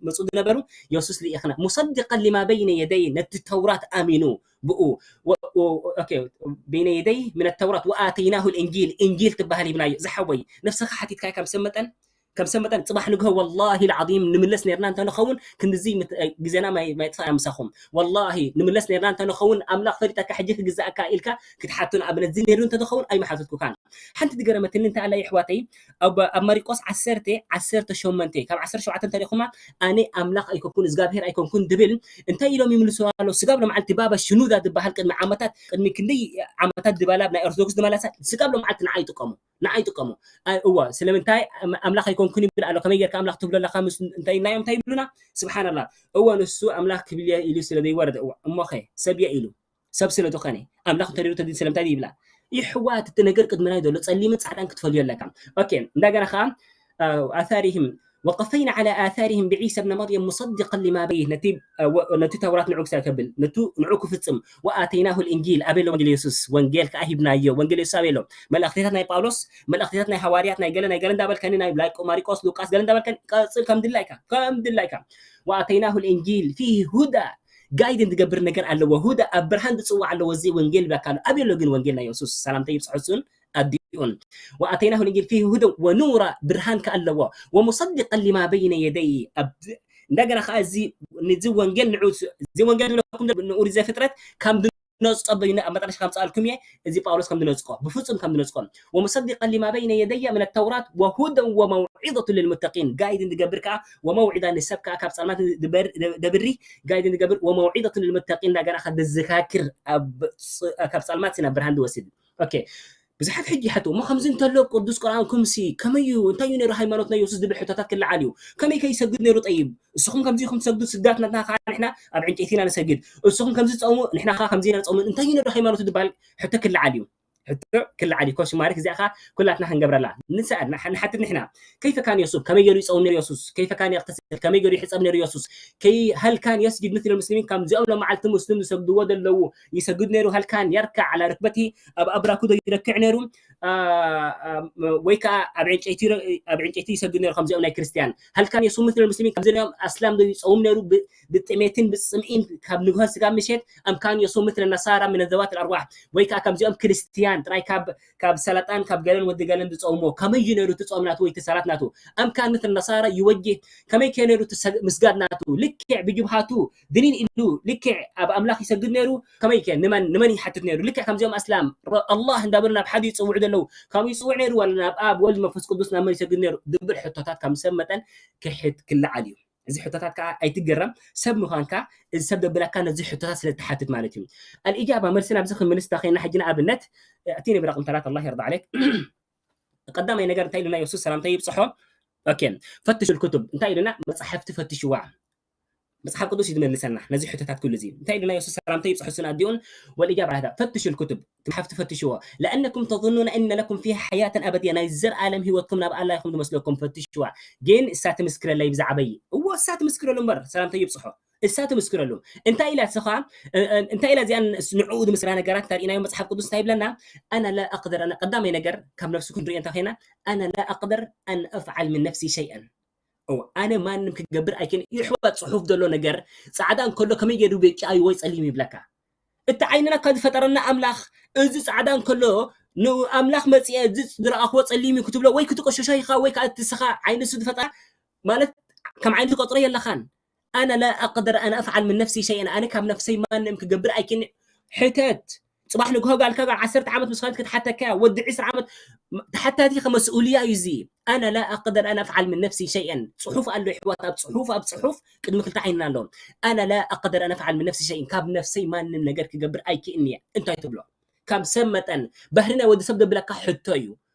መፁ ዝነበሩ የሱስ ልኢኽና مصدقا لما بين يديه ነቲ ተውራት ኣሚኑ ብኡ بين يديه من التوراة وآتيناه الإنجيل إنجيل ትበሃል ሂብናዮ ዝሓወይ ነብስኻ ሓቲትካ ከም ሰመጠን ከም ሰመጠን ጽባሕ ንግሆ ወላሂ العظيم ንምለስ ነርና እንተንኸውን ክንድዚ ግዜና ማይጥፋእና ምሳኹም ወላሂ ንምለስ ነርና እንተንኸውን ኣምላኽ ፈሊጠካ ሕጂ ክግዛእካ ኢልካ ክትሓቶ ንኣብነት እዚ ነሩ እንተንኸውን ኣይምሓተትኩካን ሓንቲ ዝገረመትኒ እንታይ ኣላ የሕዋተይ ኣብ ማሪቆስ ዓሰርተ ዓሰርተ ሸሞንተ ካብ ዓሰርተ ሸውዓተ እንተሪኹማ ኣነ ኣምላኽ ኣይኮንኩን እግዚኣብሔር ኣይኮንኩን ድብል እንታይ ኢሎም ይምልሱ ኣሎ ስጋብ ሎምዓልቲ ባባ ሽኑዳ ዝበሃል ቅድሚ ዓመታት ቅድሚ ክንደይ ዓመታት ድባላ ናይ ኦርቶዶክስ ድመላሳ ስጋብ ሎምዓልቲ ንዓ ይጥቀሙ ንዓ ይጥቀሙ እዋ ስለምንታይ ኣምላኽ ኣይኮንኩን ይብል ኣሎ ከመይ ጌርካ ኣምላኽ ትብሎ ኣለካ እንታይ ኢልናዮም እንታይ ይብሉና ስብሓንላ እወ ንሱ ኣምላኽ ክብል ኢሉ ስለ ዘይወረደ እዋ እሞኸ ሰብ እየ ኢሉ ሰብ ስለ ዝኾነ ኣምላኽ እንተሪሩ ተድን ስለምንታይ ይብላ ይሕዋት እቲ ነገር ቅድምና እዩ ዘሎ ጸሊምን ጻዕዳን ክትፈልዮ ኣለካ ኦኬ እንደገና ከዓ ኣታሪህም وقفينا على آثارهم بعيسى ابن مريم مصدقا لما بين ነቲ ተውራት ንዑ ክሳብ ከብል ነቱ ንዑ ክፍጽም وآتيناه الإنجيل ኣበሎ ወንጌል የሱስ ወንጌል ከዓ ሂብናዮ ወንጌል የሱስ ኣበሎ መልእኽትታት ናይ ጳውሎስ መልእኽትታት ናይ ሃዋርያት ናይ ገለ ናይ ገለ እንዳበልከኒ ናይ ማሪቆስ ሉቃስ ገለ እንዳበልከኒ ቀጽል ከም ድላይካ ከም ድላይካ وآتيناه الإنجيل فيه هدى ጋይድ ዝገብር ነገር ኣለዎ ሁዳ ኣብ ብርሃን ዝፅዋዕ ኣለዎ እዚ ወንጌል ይብላካ ኣሎ ኣበሎ ግን ወንጌል ናይ የሱስ ሰላምታ ይብፅሖ እሱን ኣዲኡን وآتيناه الإنجيل فيه هدى ونورا ብርሃን ከ ኣለዎ ومصدقا لما بين يديه እንደገና ከዓ እዚ ንዚ ወንጌል ንዑ እዚ ወንጌል ዝብለኩም ንኡር ዘፍጥረት ከም ድነፅቆ በይኑ ኣብ መጠረሻ ከምፅኣልኩም እየ እዚ ጳውሎስ ከም ድነፅቆ ብፍፁም ከም ድነፅቆ ومصدقا لما بين يدي من التوراة وهدى وموعظة للمتقين ጋይድ ዝገብር ከዓ وموعظة ንሰብ ከዓ ካብ ፀልማት ደብሪ ጋይድ ዝገብር وموعظة للمتقين እንደገና ከ ድዝካክር ካብ ፀልማት ናብ ብርሃን ዝወስድ ኦኬ ብዙሓት ሕጂ ይሓትዎ እሞ ከምዚ እንተሎ ቅዱስ ቁርኣንኩም ሲ ከመይ እዩ እንታይ እዩ ነይሩ ሃይማኖት ናይ የሱስ ዝብል ሕቶታት ክለዓል እዩ ከመይ ከ ይሰግድ ነይሩ ጠይብ እስኹም ከምዚ ኢኹም ትሰግዱ ስግዳት ናትና ከዓ ንሕና ኣብ ዕንጨይቲ ኢና ንሰግድ እስኹም ከምዚ ትፀሙ ንሕና ከዓ ከምዚ ኢና ንፀሙ እንታይ እዩ ነይሩ ሃይማኖቱ ዝበሃል ሕቶ ክለዓል እዩ ሕቶ ክለዓል እዩ ኮሽ ማሪክ እዚኣ ከዓ ኩላትና ክንገብረላ ንስኣል ንሓትት ንሕና كيف كان يصوم كمي يري يصوم يسوس كيف كان يغتسل كمي يري يحصب يسوس كي هل كان يسجد مثل المسلمين كم زي أول ما علت مسلم يسجدوا ودلوا يسجد نيرو هل كان يركع على ركبته أب أبرا كده يركع نيرو አ፣ አ፣ ወይ ከዓ ኣብ ዕንጨይቲ ረ-፣ ኣብ ዕንጨይቲ ይሰግድ ነይሩ ከምዚኦም ናይ ክርስቲያን። هل كان يصوم مثل المسلمين؟ ከምዚ ናዮም ኣስላም ዶ ይጸውም ነይሩ ብ-፣ ብጥሜትን ብጽምኢን ካብ ንግሆን ስጋብ ምሸት؟ أم كان يصوم مثل النصارى من ذوات الأرواح؟ ወይ ከዓ ከምዚኦም ክርስቲያን ጥራይ ካብ፣ ካብ ሰላጣን ካብ ገለን ወዲ ገለን ዝጸውሞ ከመይ እዩ ነይሩ እቲ ጾም ናቱ ወይ እቲ ሰላት ናቱ? أم كان مثل النصارى يوجه؟ ከመይ ከ ነይሩ እቲ ሰግ-፣ ምስጋድ ናቱ? ልክዕ ብጅብሃቱ ድንን ኢሉ ልክዕ ኣብ ኣምላኽ ይሰግድ ነይሩ? ከመይ ከ ንመን፣ ንመን ይሓትት ነይሩ? ልክዕ ከምዚኦም ኣስላም ረ-፣ ኣላህ እንዳበሉ ናብ ሓደ ይጽውዑ ዘለዉ፣ ከምኡ ይጽውዕ ነይሩ? ዋላ ናብ ኣብ፣ ወልድ፣ መንፈስ ቅዱስ ናብ መን ይሰግድ ነይሩ? ዝብል ሕቶታት ከም ሰብ መጠን ክሕት ክለዓል እዩ። እዚ ሕቶታት ከዓ ኣይትገረም፣ ሰብ ምዃንካ እዚ ሰብ ደብለካ ነዚ ሕቶታት ስለ ትሓትት ማለት እዩ። ኣልኢጃባ መልሲ ናብዚ ክንምልስ እንተኸይና ሕጂ ንኣብነት እቲ ንብረ ቅምተላት ኣላህ የርዳ ዓለይክ ቀዳማይ ነገር እንታይ ኢሉና የሱስ ሰላምታ ይብጽሖ? ኦኬ፣ ፈትሹ ልኩቱብ እንታይ ኢሉና? መጽሓፍቲ ፈትሽዋ። መጽሓፍ ቅዱስ እዩ ዝመልሰና ነዚ ሕቶታት ኩሉ እዚ። እንታይ ኢሉና የሱስ ሰላምታ ይብጽሖ እሱን ኣዲኡን? ወልኢጃባ ሀዳ ፈትሹ ልኩቱብ፣ መጽሓፍቲ ፈትሽዎ። لأنكم تظنون أن لكم فيها حياة أبدية፣ ናይ ዘልኣለም ህይወትኩም ናብ ኣላ ኢኹም ዝመስለኩም፣ ፈትሽዋ። ግን እሳ ትምስክረለይ ብዛዕበይ። እዎ እሳ ትምስክረሉ እምበር ሰላምታ ይብጽሖ። እሳ ትምስክረሉ። እንታይ ኢላ እሳ ኸዓ፣ እ-፣ እ-፣ እንታይ ኢላ እዚኣን ስ-፣ ንዕኡ ዝምስክራ ነገራት እንተሪእናዮ መጽሓፍ ቅዱስ እንታይ ይብለና? أنا لا أقدر، أنا ቀዳማይ ነገር ካብ ነፍሲ ክንሪኦ እንተ ኸይና፣ أنا لا أقدر أن أفعل من نفسي شيئا። እዎ፣ ኣነ ማንም ክገብር ኣይክእልን። ይሕዋ ጽሑፍ ዘሎ ነገር ጻዕዳ እንከሎ ከመይ ገይሩ ብጫ ወይ ጸሊም ይብለካ? እቲ ዓይንና ካብ ዝፈጠረና ኣምላኽ፣ እዚ ጻዕዳ እንከሎ ንኣምላኽ መጽአ እዚ ዝረኣኽዎ ጸሊም እዩ ክትብሎ ወይ ክትቆሸሾ ኢኻ ወይ ከዓ እቲ ስኻ ዓይኒ እሱ ዝፈጥራ ማለት ከም ዓይኒ ትቆጽሮ የለኻን። أنا لا أقدر أن أفعل من نفسي شيئا። ኣነ ካብ ነፍሰይ ማንም ክገብር ኣይክእልን። ሕተት። ጽባሕ ንግሆ ጋልካ ጋር ዓሰርተ ዓመት ምስ ኸነት ክትሓተካ እያ። ወዲ ዕስራ ዓመት ተሓታቲ ኢኻ፣ መስኡልያ እዩ እዚ። أنا لا أقدر أن أفعل من نفسي شيئا። ጽሑፍ ኣሎ ይሕዋት፣ ኣብ ጽሑፍ፣ ኣብ ጽሑፍ ቅድሚ ክልተ ዓይንና ኣሎ። أنا لا أقدر أن أفعل من نفسي شيئا። ካብ ነፍሰይ ማንም ነገር ክገብር ኣይክእልን እየ። እንታይ ትብሎ? ካብ ሰብ መጠን ባህሪ ናይ ወዲ ሰብ ደብለካ ሕቶ እዩ።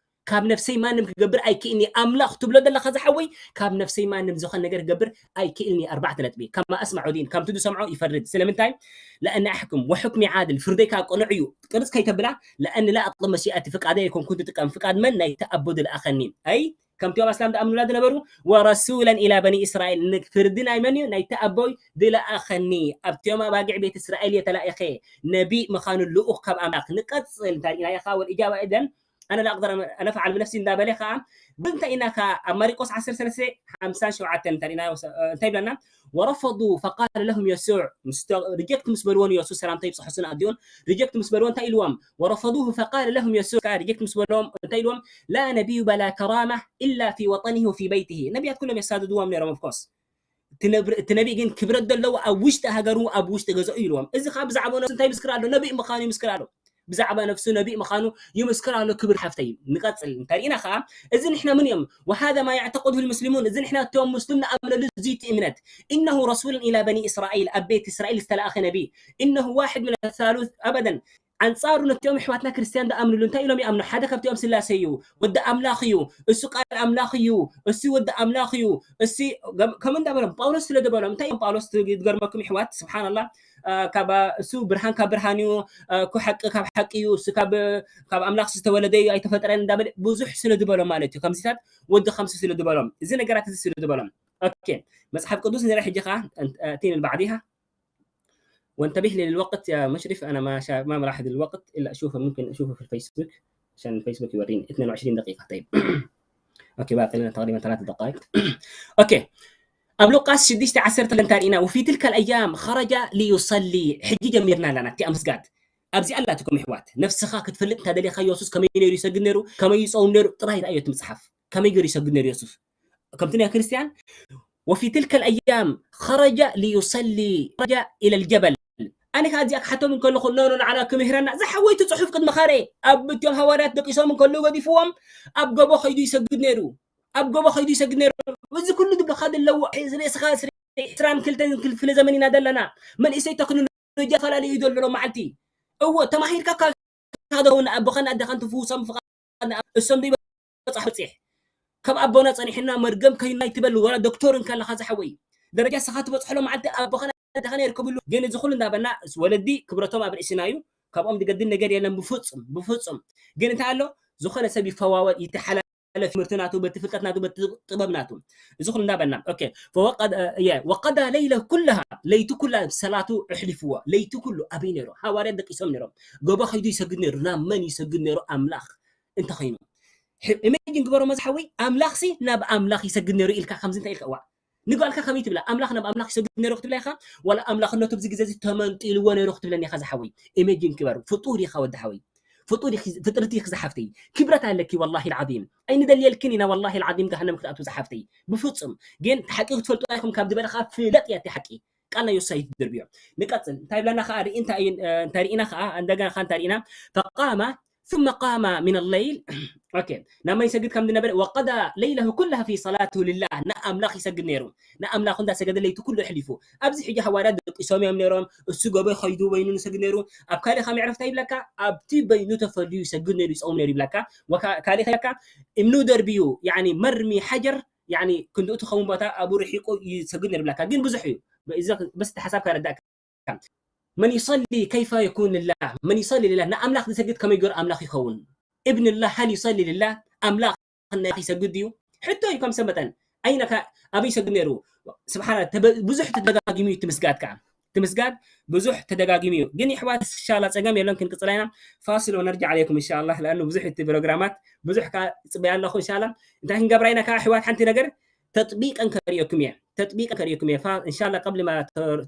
ካብ ነፍሰይ ማንም ክገብር ኣይክእልን እየ። ኣምላኽ ትብሎ ዘለኻ ዝሓወይ፣ ካብ ነፍሰይ ማንም ዝኾነ ነገር ክገብር ኣይክእልን እየ። ኣርባዕተ ነጥቢ። كما أسمع ودين፣ ከምቲ ዝሰምዖ ይፈርድ። ስለምንታይ? لأن أحكم وحكمي عادل፣ ፍርደይ ከዓ ቅኑዕ እዩ። ቅርጽ ከይተብላ፣ لأن لا أطلب مشيئتي፣ ፍቃደይ ኣይኮንኩን ትጥቀም፣ ፍቃድ መን? ናይቲ ኣቦ ዝለኣኸኒ። ኣይ፣ ከምቲኦም ኣስላም ዝኣምኑላ ዝነበሩ፣ ورسولا إلى بني إسرائيل، ን-፣ ፍርዲ ናይ መን እዩ? ናይቲ ኣቦይ ዝለኣኸኒ። ኣብቲኦም ኣባጊዕ ቤት እስራኤል እየ ተላኢኸ። ነቢ ምዃኑ ልኡኽ ካብ ኣምላኽ። ንቀጽል፣ እንታይ ርኢና ኢኻ? والإجابة إذن أنا لا أقدر أن أفعل بنفسي እንዳበለ ኸዓ፣ እንታይ ኢና ኸዓ ኣብ ማሪቆስ ዓሰርተ ሰለስተ ሓምሳን ሸውዓተን እንታይ ርኢና፣ እንታይ ይብለና? ورفضوا فقال لهم يسوع፣ ምስ ተ-፣ ሪጀክት ምስ በልዎ ንየሱስ ሰላምታ ይብጽሖ እሱን ኣዲኡን፣ ሪጀክት ምስ በልዎ እንታይ ኢልዎም? ورفضوه فقال لهم يسوع፣ ሪጀክት ምስ በልዎም እንታይ ኢልዎም? لا نبي بلا كرامة إلا في وطنه وفي بيته። ነቢያት ኩሎም የሳድድዎም ነይሮም፣ of course። እቲ ነብሪ-፣ እቲ ነቢይ ግን ክብረት ዘለዎ ኣብ ውሽጢ ሃገሩ፣ ኣብ ውሽጢ ገዛኡ ኢልዎም። እዚ ኸዓ ብዛዕባ ነብሱ እንታይ ይምስክር ኣሎ? ነቢይ ምዃኑ ይምስክር ኣሎ። ብዛዕባ ነፍሱ ነቢይ ምዃኑ ይምስክር ኣሎ፣ ክብር ሓፍተይ። ንቀጽል። እንተሪእና ኸዓ፣ እዚ ንሕና ምን እዮም? وهذا ما يعتقده المسلمون። እዚ ንሕና እቶም ሙስሊም ንኣምነሉ እዚ እቲ እምነት። إنه رسول إلى بني إسرائيل። ኣብ ቤት እስራኤል ዝተላእኸ ነቢይ። إنه واحد من الثالوث أبدا። ኣንጻሩ ነቲኦም ኣሕዋትና ክርስትያን ዝኣምንሉ እንታይ ኢሎም ይኣምኑ? ሓደ ካብቲኦም ስላሴ እዩ፣ ወዲ ኣምላኽ እዩ፣ እሱ ቃል ኣምላኽ እዩ፣ እሱ ወዲ ኣምላኽ እዩ፣ እሱ ገም-፣ ከምኡ እንዳበሎም ጳውሎስ ስለ ዝበሎም፣ እንታይ እዮም ጳውሎስ ዝገርመኩም ኣሕዋት? ስብሓንላህ፣ አ፣ ካብ፣ እሱ ብርሃን ካብ ብርሃን እዩ፣ አ፣ እኮ ሓቂ ካብ ሓቂ እዩ፣ እሱ ካብ፣ ካብ ኣምላኽ ዝተወለደ እዩ፣ ኣይተፈጥረን እንዳበለ ብዙሕ ስለ ዝበሎም ማለት እዩ። ከምዚታት ወዲ ከምሲ ስለ ዝበሎም፣ እዚ ነገራት እዚ ስለ ዝበሎም። ኦኬ፣ መጽሓፍ ቅዱስ ንርኢ ሕጂ ኸዓ፣ እን-፣ እቲን ባዕዲሃ وانتبه لي للوقت يا مشرف، أنا ما شا-، ما ملاحظ الوقت، إلا أشوفه، ممكن أشوفه في الفيسبوك عشان الفيسبوك يوريني اثنين وعشرين دقيقة. طيب. أوكي، باقي لنا تقريبًا ثلاث دقائق. أوكي. ኣብ ሉቃስ ሽዱሽተ ዓሰርተ እንታይ ርኢና? وفي تلك الأيام خرج ليصلي። ሕጂ ጀሚርና ኣለና እቲ ምስጋድ። ኣብዚ ኣላትኩም ኣሕዋት። ነፍስኻ ክትፈልጥ እንተ ደሊኻ የሱስ ከመይ ነይሩ ይሰግድ ነይሩ፣ ከመይ ይጸውም ነይሩ፣ ጥራይ ርኣዮ እቲ መጽሓፍ። ከመይ ገይሩ ይሰግድ ነይሩ የሱስ? ከምቲ ናይ ክርስትያን وفي تلك الأيام خرج ليصلي، خرج إلى الجبل። ኣነ ከኣ እዚኣ ክሓቶም እንከለኹ፣ ኖ፣ ኖ፣ ንዓና ክምህረና፣ ዝሓወይ እቲ ጽሑፍ ቅድሚ ኸረ ኣብ እትዮም ሃዋርያት ደቂሶም እንከለዉ ገዲፍዎም፣ ኣብ ጎቦ ኸይዱ ይሰግድ ነይሩ። ኣብ ጎቦ ኸይዱ ይሰግድ ነይሩ። እዚ ኩሉ ዝብለኻ ዘለዉ፣ ርእስኻ ዕስራን ክልተን ክፍለ ዘመን ኢና ዘለና። መንእሰይ ተክኖሎጂ ኣፈላለዩ እዩ ዘሎ መዓልቲ። እዎ፣ ተማሂርካ ካብ ሓደ ውን ኣቦኻን ኣደኻን ትፍውሶም ፍቓድ፣ እሶም ዘይበጽሑ በጺሕ። ካብ ኣቦና ጸኒሕና መርገም ከይና ይትበል፣ ወላ ዶክተር እንከለኻ ዝሓወይ። ደረጃ ስኻ ትበጽሖ ሎ መዓልቲ ኣቦኻን ኣደኻን የርከብሉ። ግን እዚ ኩሉ እንዳበልና፣ ወለዲ ክብረቶም ኣብ ርእስና እዩ። ካብኦም ዝገድል ነገር የለን ብፍጹም፣ ብፍጹም። ግን እንታይ ኣሎ? ዝኾነ ሰብ ይፈዋወል፣ ይተሓላለፍ፣ ትምህርቲ ናቱ፣ በቲ ፍልጠት ናቱ፣ በቲ ጥበብ ናቱ። እዚ ኩሉ እንዳበልና። ኦኬ። فوقد-، የ-፣ وقضى ليله كلها፣ ለይቲ ኩላ ሰላቱ ኣሕሊፍዎ። ለይቲ ኩሉ ኣበይ ነይሩ? ሃዋርያት ደቂሶም ነይሮም። ጎቦ ከይዱ ይሰግድ ነይሩ። ናብ መን ይሰግድ ነይሩ? ኣምላኽ። እንተኾይኑ፣ ኢሜጅን ግበሮ መዝሓወይ፣ ኣምላኽሲ ናብ ኣምላኽ ይሰግድ ነይሩ ኢልካ ከምዚ እንታይ ኢልካ እዋ ንጓልካ ከመይ ትብላ? ኣምላኽ ናብ ኣምላኽ ይሰግድ ነይሩ ክትብላ ኢኻ? ዋላ ኣምላኽነቱ ኣብዚ ግዜ እዚ ተመንጢልዎ ነይሩ ክትብለኒ ኢኻ ዝሓወይ? ኢሜጅን ክበር ፍጡር ኢኻ ወዲ ሓወይ። ፍጡር ኢኺ፣ ፍጥርቲ ኢኺ ዝሓፍተይ። ክብረት ኣለኪ ወላሂ ልዓዚም። ኣይንደልየልክን ኢና ወላሂ ልዓዚም ገሃነም ክትኣትው ዝሓፍተይ። ብፍጹም። ግን እቲ ሓቂ ክትፈልጡ ኢኹም ካብ ዝበለ ከዓ ፍለጥ እያ እቲ ሓቂ። ቃልና ዮሳይ ትድርብዮ። ንቀጽል። እንታይ ይብለና ከዓ ርኢ እንታይ እዩ፣ እ፣ እንታይ ርኢና ከዓ እንደገና ከዓ እንታይ ርኢና? ፈቃማ ثم قام من الليل ኦኬ ናብ መን ይሰግድ ከም ዝነበረ وقضى ليله كله في صلاته لله ንኣምላኽ ይሰግድ ነይሩ ንኣምላኹ እንዳሰገደ ለይቲ ኩሉ ኣሕሊፉ ኣብዚ ሕጂ ሃዋርያት ደቂሶም እዮም ነይሮም እሱ ጎቦ ከይዱ በይኑ ንሰግድ ነይሩ ኣብ ካሊእ ካብ ዕረፍታ ይብለካ ኣብቲ በይኑ ተፈልዩ ይሰግድ ነይሩ ይፀውም ነይሩ ይብለካ ካሊእ ከይብለካ እምኑ ደርብዩ يعني مرمي حجر يعني ክንድኡ ትኸውን ቦታ ኣብኡ ርሒቁ ይሰግድ ነይሩ ይብለካ ግን ብዙሕ እዩ በስ ሓሳብ ከረዳእካ من يصلي كيف يكون لله من يصلي لله ንኣምላኽ ዝሰግድ ከመይ ገይሩ ኣምላኽ ይኸውን ابن الله هل يصلي لله ኣምላኽ ንኣምላኽ ይሰግድ ድዩ ሕቶ እዩ ከም ሰብ መጠን ኣይነካ ኣበይ ይሰግድ ነይሩ ስብሓና ብዙሕ ተደጋጊሙ እዩ ትምስጋድ ከዓ ትምስጋድ ብዙሕ ተደጋጊሙ እዩ ግን ይሕዋት እንሻላ ፀገም የለን ክንቅፅላ ኢና ፋስል ወነርጃ ዓለይኩም እንሻላ ለኣኑ ብዙሕ እቲ ፕሮግራማት ብዙሕ ከዓ ፅበያ ኣለኹ እንሻላ እንታይ ክንገብራ ኢና ከዓ ኣሕዋት ሓንቲ ነገር ተጥቢቀን ከርእየኩም እየ ተጥቢቀን ከርእየኩም እየ እንሻላ ቀብሊ ማ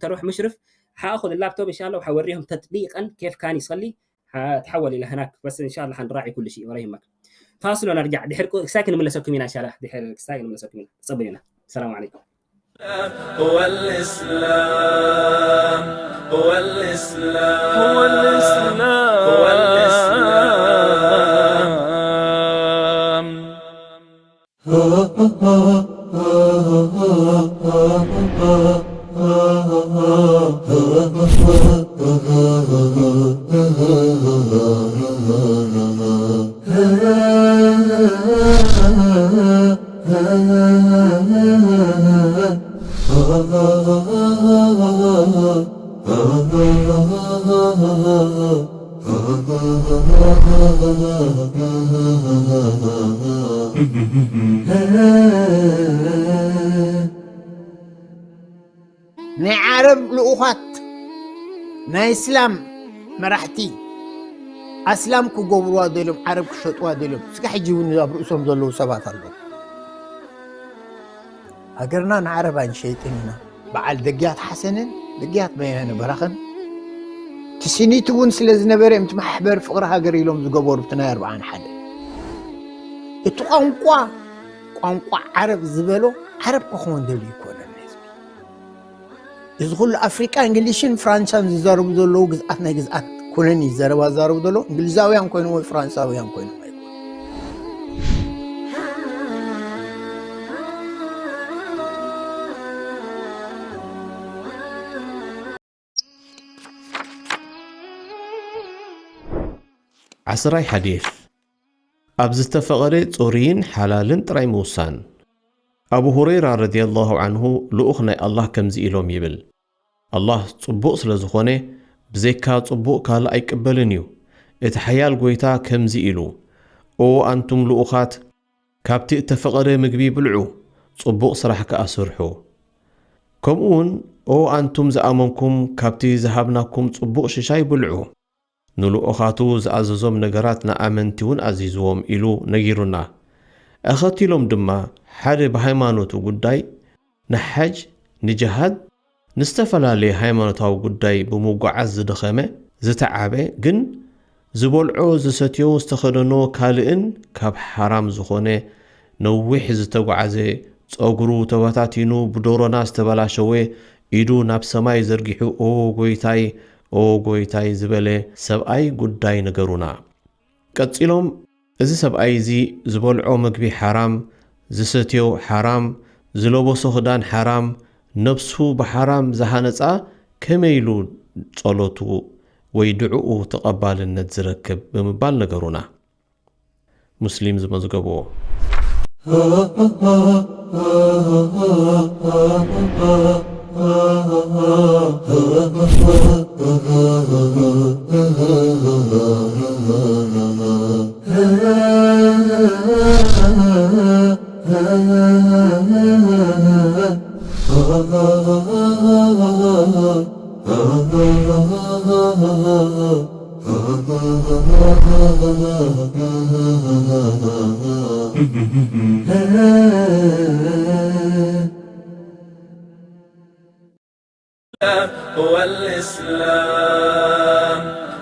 ተሩሕ ሙሽርፍ ሓእኹ ላፕቶፕ እንሻላ ሓወሪሁም ተጥቢቀን ኬፍ ካን ይሰሊ ተሓወል ኢለ ህናክ በስ እንሻላ ሓንራዒ ኩሉ ሺ ወላ ይህመክ ፋስሎ ነርጃዕ ድሕር ክሳይ ክንምለሰኩም ኢና እንሻላ ድሕር ክሳይ ክንምለሰኩም ኢና ጸበዩና ሰላም ዓለይኩም هو الإسلام هو الإسلام هو الإسلام هو الإسلام ናይ ዓረብ ልኡኻት ናይ እስላም መራሕቲ ኣስላም ክገብርዋ ደልዮም ዓረብ ክሸጥዋ ደልዮም እስካ ሕጂ እውን ኣብ ርእሶም ዘለዉ ሰባት ኣለዉ ሃገርና ንዓረብ ኣይንሸይጥን ኢና በዓል ደግያት ሓሰንን ደግያት በያነ በራኸን ትስኒት እውን ስለ ዝነበረ እዮም ማሕበር ፍቕሪ ሃገር ኢሎም ዝገበሩ እቲ ናይ ኣርብዓን ሓደ እቲ ቋንቋ ቋንቋ ዓረብ ዝበሎ ዓረብ ክኸውን ደልዩ ይኮነን ህዝቢ እዚ ኩሉ ኣፍሪቃ እንግሊሽን ፍራንሳን ዝዛረቡ ዘለዉ ግዝኣት ናይ ግዝኣት ኩነን እዩ ዘረባ ዝዛረቡ ዘለዉ እንግሊዛውያን ኮይኖም ወይ ፍራንሳውያን ኮይኖም ኣይኮኑ ዓስራይ ሓዲስ ኣብ ዝተፈቐደ ጽሩይን ሓላልን ጥራይ ምውሳን። ኣቡ ሁረይራ ረዲየላሁ ዓንሁ ልኡኽ ናይ ኣላህ ከምዚ ኢሎም ይብል፣ ኣላህ ጽቡቕ ስለ ዝኾነ ብዘይካ ጽቡቕ ካልእ ኣይቅበልን እዩ። እቲ ሓያል ጎይታ ከምዚ ኢሉ፣ ኦ ኣንቱም ልኡኻት፣ ካብቲ እተፈቐደ ምግቢ ብልዑ፣ ጽቡቕ ስራሕ ከኣ ስርሑ። ከምኡውን ኦ ኣንቱም ዝኣመንኩም፣ ካብቲ ዝሃብናኩም ጽቡቕ ሽሻይ ብልዑ። ንልኡኻቱ ዝኣዘዞም ነገራት ንኣመንቲ እውን ኣዚዝዎም ኢሉ ነጊሩና። ኣኸቲሎም ድማ ሓደ ብሃይማኖቱ ጉዳይ፣ ንሓጅ፣ ንጅሃድ፣ ንዝተፈላለየ ሃይማኖታዊ ጉዳይ ብምጉዓዝ ዝደኸመ፣ ዝተዓበ፣ ግን ዝበልዖ፣ ዝሰትዮ፣ ዝተኸደኖ ካልእን ካብ ሓራም ዝኾነ ነዊሕ ዝተጓዓዘ፣ ጸጉሩ ተበታቲኑ ብዶሮና ዝተበላሸወ፣ ኢዱ ናብ ሰማይ ዘርጊሑ ኦ ጎይታይ፣ ኦ ጎይታይ ዝበለ ሰብኣይ ጉዳይ ንገሩና። ቀጺሎም፣ እዚ ሰብኣይ እዚ ዝበልዖ መግቢ ሓራም፣ ዝሰትዮ ሓራም፣ ዝለበሶ ክዳን ሓራም፣ ነብሱ ብሓራም ዝሃነጻ ከመይ ኢሉ ጸሎቱ ወይ ድዕኡ ተቐባልነት ዝረክብ ብምባል ነገሩና። ሙስሊም ዝመዝገብዎ። هو الإسلام،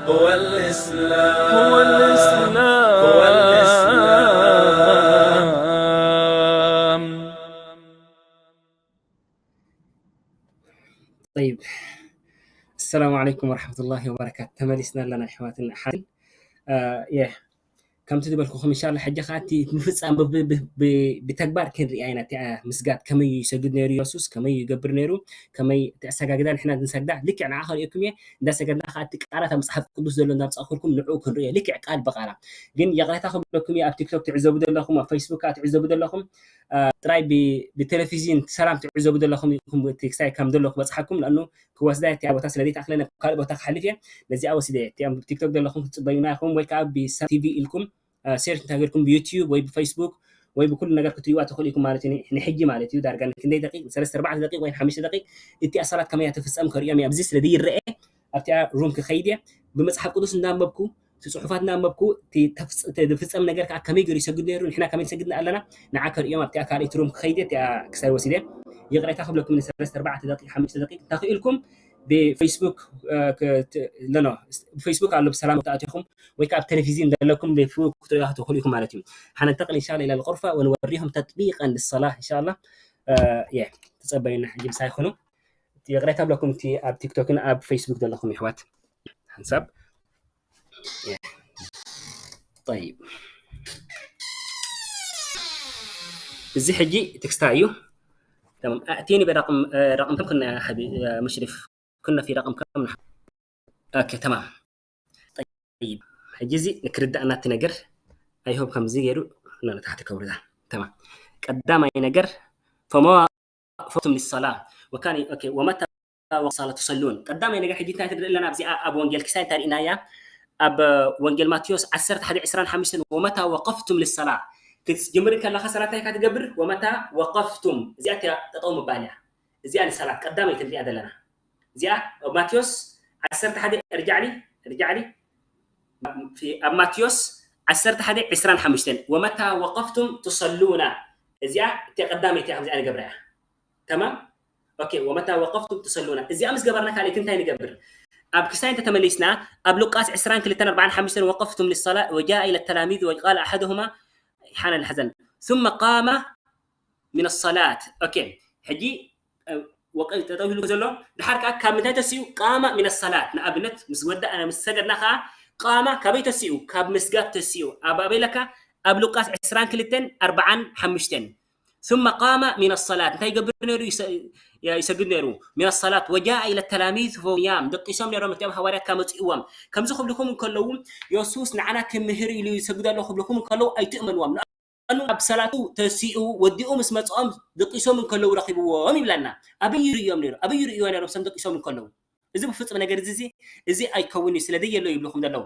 هو الإسلام، هو الإسلام، هو الإسلام. طيب. السلام عليكم ورحمة الله وبركاته. ተመሊስና ኣለና ኣሕዋትን ኣሓትን። እ፣ የ-፣ ከምቲ ዝበልኩኹም፣ እንሻላ፣ ሕጂ ኸዓ እቲ ምፍጻም ብ-፣ ብ-፣ ብ-፣ ብ-፣ ብተግባር ክንሪኣ ኢና። እቲ፣ ኣ፣ ምስጋድ ከመይ ይሰግድ ነይሩ የሱስ፣ ከመይ ይገብር ነይሩ፣ ከመይ እቲ ኣሰጋግዳ ንሕና ንሰግዳ፣ ልክዕ ንዓ ከርእየኩም እየ። እንዳሰገድና ኸዓ እቲ ቃላት ኣብ መጽሓፍ ቅዱስ ዘሎ እንዳምጻእኩልኩም ንዕኡ ክንርእዮ፣ ልክዕ ቃል ብቓላ። ግን ይቕሬታ ክብለኩም እየ፣ ኣብ ቲክቶክ ትዕዘቡ ዘለኹም፣ ኣብ ፌስቡክ ከኣ ትዕዘቡ ዘለኹም፣ እ፣ ጥራይ ብ-፣ ብቴሌቪዥን ሰላም ትዕዘቡ ዘለኹም ኢኹም፣ እቲ ክሳይ ከም ዘሎ ክበጽሓኩም፣ ንኣኑ ክወስዳ እያ፣ እቲኣ ቦታ ስለ ዘይትኣኽለኒ፣ ኣብ ካልእ ቦታ ክሓልፍ እየ። ነዚኣ ወሲደ እየ። እቲኣ ኣብ ቲክቶክ ዘለኹም ክትጽበዩና ኢኹም፣ ወይ ከኣ ብሳም ቲቪ ኢልኩም፣ እ፣ ሴርች እንተገርኩም ብዩትዩብ ወይ ብፌስቡክ ወይ ብኩሉ ነገር ክትሪእዋ ትኽእሉ ኢኹም ማለት እዩ። ን-፣ ንሕጂ ማለት እዩ፣ ዳርጋ ንክንደይ ደቂቕ፣ ሰለስተ ኣርባዕተ ደቂቕ ወይ ሓሙሽተ ደቂቕ እቲኣ ሰላት ከመይ እያ ትፍጸም ከርእዮም እየ። ኣብዚ ስለ ዘይረአ ኣብቲኣ ሩም ክኸይድ እየ። ብመጽሓፍ ቅዱስ እናንበብኩ፣ እቲ ጽሑፋት እናንበብኩ፣ እቲ ተፍጽ-፣ እቲ ዝፍጸም ነገር ከኣ ከመይ ገይሩ ይሰግድ ነይሩ፣ ንሕና ከመይ ንሰግድ ኣለና፣ ንዓ ከርእዮም ኣብቲኣ ካልኣይቲ ሩም ክኸይድ እየ። እቲኣ ክሳይ ወሲደ ይቕሬታ ክብለኩም፣ ንሰለስተ ኣርባዕተ ደቂቕ፣ ሓሙሽተ ደቂቕ እንተኽኢልኩም ብፌስቡክ፣ እ፣ ክ-፣ ት-፣ ኖ፣ ኖ፣ ብፌስቡክ ኣሎ፣ ብሰላም ተኣቲኹም ወይ ከኣ ኣብ ቴሌቪዥን ዘለኩም ብፌስቡክ ክትሪእዋ ትኽእሉ ኢኹም ማለት እዩ። حننتقل إن شاء الله إلى الغرفة ونوريهم تطبيقا للصلاة إن شاء الله. እ፣ የ፣ ተጸበዩና ሕጂ ምሳይ ኩኑ። ይቕሬታ ብለኩም፣ እቲ ኣብ ቲክቶክን ኣብ ፌስቡክ ዘለኹም የሕዋት ሓንሳብ። የ። ጠይብ። እዚ ሕጂ ቴክስታ እዩ። ተማም። ኣእቲኒ ብረቕም፣ እ፣ ረቕምኩም ኩና ሓቢ-፣ እ፣ ሙሽሪፍ። ኩና ፊ ረቕምኩም። ኦኬ፣ ተማም። ጠይብ። ሕጂ እዚ ንክርዳእና እቲ ነገር፣ I hope ከምዚ ገይሩ ንታሕቲ ከውርዳ። ተማም። ቀዳማይ ነገር፣ ፈማ ወቀፍቱም ሊሰላ ወካነ፣ ኦኬ፣ ወመታ ወቀፍቱም ሊሰላ ቱሰሉን። ቀዳማይ ነገር ሕጂ እንታይ ትርኢ ኣለና ኣብዚኣ ኣብ ወንጌል ክሳይ እንታይ ርኢናያ? ኣብ ወንጌል ማቴዎስ ዓሰርተ ሓደ ዕስራን ሓሙሽተን ወመታ ወቀፍቱም ሊሰላ ክትጅምር ከለኻ ሰላታይ ኢኻ ትገብር? ወመታ ወቀፍቱም። እዚኣ እቲኣ ጠጠው ምባል እያ። እዚኣ ንሰላት ቀዳመይቲ ንሪኣ ዘለና። እዚኣ ኣብ ማቴዎስ ዓሰርተ ሓደ እርጃዕሊ፣ እርጃዕሊ፣ ኣብ ማቴዎስ ዓሰርተ ሓደ ዕስራን ሓሙሽተን ወመታ ወቀፍቱም ቱሰሉና። እዚኣ እቲኣ ቀዳመይቲ እያ፣ ከምዚኣ ንገብራ እያ። ተማም? ኦኬ፣ ወመታ ወቀፍቱም ቱሰሉና። እዚኣ ምስ ገበርና ካልኣይቲ እንታይ ንገብር? ኣብ ክሳይ እንተተመሊስና፣ ኣብ ሉቃስ ዕስራን ክልተን ኣርባዓን ሓሙሽተን ወቀፍቱም ሊሰላ ወጃአ ኢለ ተላሚዝ ወቃለ ኣሐደሁማ ሓነ ልሐዘን ثم قام من الصلاة። ኦኬ፣ ሕጂ፣ እ፣ ወቀ-፣ ጠጠው ኢሉ ዘሎ፣ ድሓር ከኣ ካብ ምንታይ ተሲኡ? ቃማ ሚነ ሰላት። ንኣብነት፣ ምስ ወዳእና፣ ምስ ሰገድና ከኣ፣ ቃማ ካበይ ተሲኡ? ካብ ምስጋድ ተሲኡ። ኣብ ኣበይ ለካ? ኣብ ሉቃስ ዕስራን ክልተን ኣርባዓን ሓሙሽተን። ثم قام من الصلاة። እንታይ ይገብር ነይሩ? ይሰ-፣ ያ-፣ ይሰግድ ነይሩ። من الصلاة وجاء إلى التلاميذ فهم نيام። ደቂሶም ነይሮም፣ እቲኦም ሃዋርያት ካብ መጺእዎም። ከምዚ ክብልኹም እንከለዉ፣ የሱስ ንዓና ክምህር ኢሉ ይሰግድ ኣሎ ክብልኹም እንከለዉ፣ ኣይትእመንዎም። ንኣኑ ኣብ ሰላቱ ተሲኡ፣ ወዲኡ ምስ መጽኦም፣ ደቂሶም እንከለዉ ረኺብዎም ይብለና። ኣበይ ይርእዮም ነይሩ? ኣበይ ይርእይዎ ነይሮም፣ እሶም ደቂሶም እንከለዉ? እዚ ብፍጹም ነገር እዚ፣ እዚ፣ እዚ ኣይከውን እዩ፣ ስለ ደየሎ ይብልኹም ዘለዉ።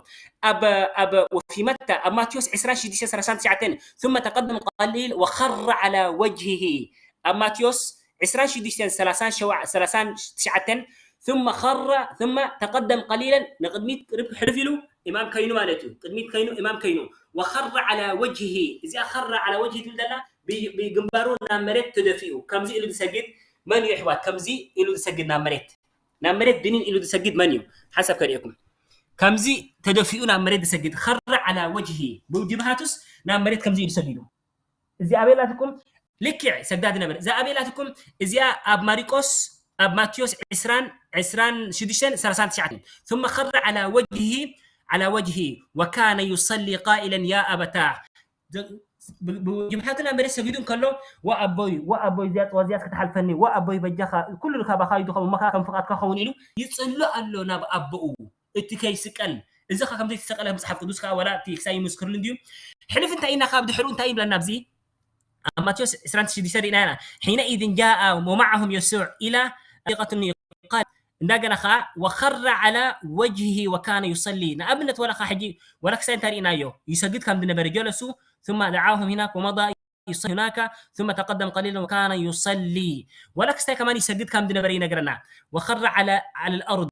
ኣብ፣ ኣብ፣ ወፊ መታ፣ ኣብ ማቴዎስ ዕስራን ሽዱሽተን ሰላሳን ትሽዓተን፣ ثم تقدم قليل وخر على وجهه። ኣብ ማቴዎስ ዕስራን ሽዱሽተን ሰላሳን ሸውዓ-፣ ሰላሳን ትሽዓተን፣ ثم خر، ثم تقدم قليلا፣ ንቕድሚት ርብ-፣ ሕልፍ ኢሉ ኢማም ከይኑ ማለት እዩ። ቅድሚት ከይኑ ኢማም ከይኑ። وخر على وجهه። እዚኣ خر على وجهه ትብል ዘላ ብ-፣ ብግንባሩ ናብ መሬት ተደፊኡ። ከምዚ ኢሉ ዝሰግድ መን እዩ ኣሕዋት? ከምዚ ኢሉ ዝሰግድ ናብ መሬት። ናብ መሬት ድንን ኢሉ ዝሰግድ መን እዩ? ሓንሳብ ከርእየኩም። ከምዚ ተደፊኡ ናብ መሬት ዝሰግድ። خر على وجهه። ብጅብሃቱስ ናብ መሬት ከምዚ ኢሉ ሰጊዱ። እዚ ኣበይ ኣላትኩም? ልክዕ ሰጋዲ ነበር። እዛ ኣበይ ኣላትኩም? እዚኣ ኣብ ማሪቆስ፣ ኣብ ማቴዎስ ዕስራን፣ ዕስራን ሽዱሽተን፣ ሰላሳን ትሽዓተን። ثم خر على وجهه، على وجهه وكان يصلي قائلا يا أبتاه። ብ-፣ ብ-፣ ብጅብሓቱ ናብ መሬት ሰጊዱ እንከሎ፣ "ወኣቦይ፣ ወኣቦይ፣ እዚኣ ጥዋ እዚኣ ክትሓልፈኒ፣ ወኣቦይ በጃኻ፣ ኩሉ ካባኻ እዩ ዝኸውን፣ እሞ ከኣ ከም ፍቓድካ ክኸውን" ኢሉ ይጽሊ ኣሎ ናብ ኣቦኡ። እቲ ከይስቀል። እዚ ኸ ከም ዘይተሰቀለ መጽሓፍ ቅዱስ ከኣ ዋላ እቲ ክሳይ ይምስክርሉ እንድዩ። ሕልፍ እንታይ ኢና ካብ ድሕሩ እንታይ ይብለና ኣብዚ? ኣብ ማቴዎስ ዕስራን ሽዱሽተን ርኢና ኢና። حينئذ جاء ومعهم يسوع إلى حديقة قال، እንደገና ኸኣ وخر على وجهه وكان يصلي። ንኣብነት ዋላ ኸኣ ሕጂ ዋላ ክሳይ እንታይ ርኢናዮ? ይሰግድ ከም ዝነበረ ጀለሱ ثم دعاهم هناك ومضى يصلي هناك ثم تقدم قليلا وكان يصلي። ዋላ ክስታይ ከማን ይሰግድ ከም ዝነበረ ይነግረና። وخر على، على الأرض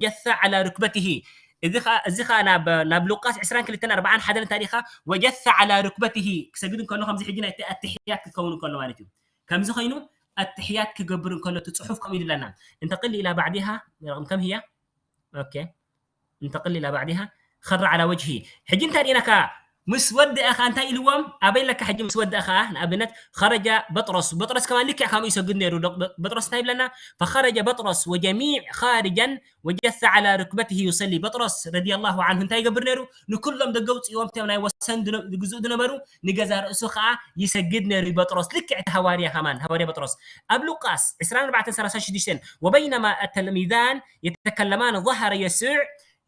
جثى على ركبته። እዚ ኸዓ ናብ ሉቃስ ዕስራን ክልተን ኣርባዓን ሓደን እንታይ ዲኻ? ወጀሰ ዓላ ሩክበትሂ፣ ክሰግድ እንከሎ ከምዚ ሕጂ ናይ ኣትሕያት ክትከውን እንከሎ ማለት እዩ። ከምዚ ኮይኑ ኣትሕያት ክገብር እንከሎ እቲ ፅሑፍ ከምኡ ይብለና። እንተቅል ኢላ ባዕዲሃ ከም ህያ ኦኬ እንተቅል ኢላ ባዕዲሃ ኸረ ዓላ ወጅሂ። ሕጂ እንታይ ርኢና ከ ምስ ወደአ ከ እንታይ ኢልዎም? ኣበይ ኣለካ ሕጂ ምስ ወደአ ከ ንኣብነት ኸረጀ በጥሮስ፣ በጥሮስ ከማን ልክዕ ከምኡ ይሰግድ ነይሩ። በጥሮስ እንታይ ይብለና? ፈኸረጀ በጥሮስ ወጀሚዕ ኻርጃን ወጀሰ ዓላ ርክበትሂ ዩሰሊ። በጥሮስ ረዲየላሁ ዓንሁ እንታይ ይገብር ነይሩ? ንኩሎም ደገ ውፅእዎም እቶም ናይ ወሰን ግዝኡ ዝነበሩ ንገዛ ርእሱ ከዓ ይሰግድ ነይሩ። በጥሮስ ልክዕ እቲ ሃዋርያ ከማን ሃዋርያ በጥሮስ ኣብ ሉቃስ ዕስራን ኣርባዕተን ሰላሳ ሽዱሽተን ወበይነማ ኣተልሚዛን የተከለማን ظهر يسوع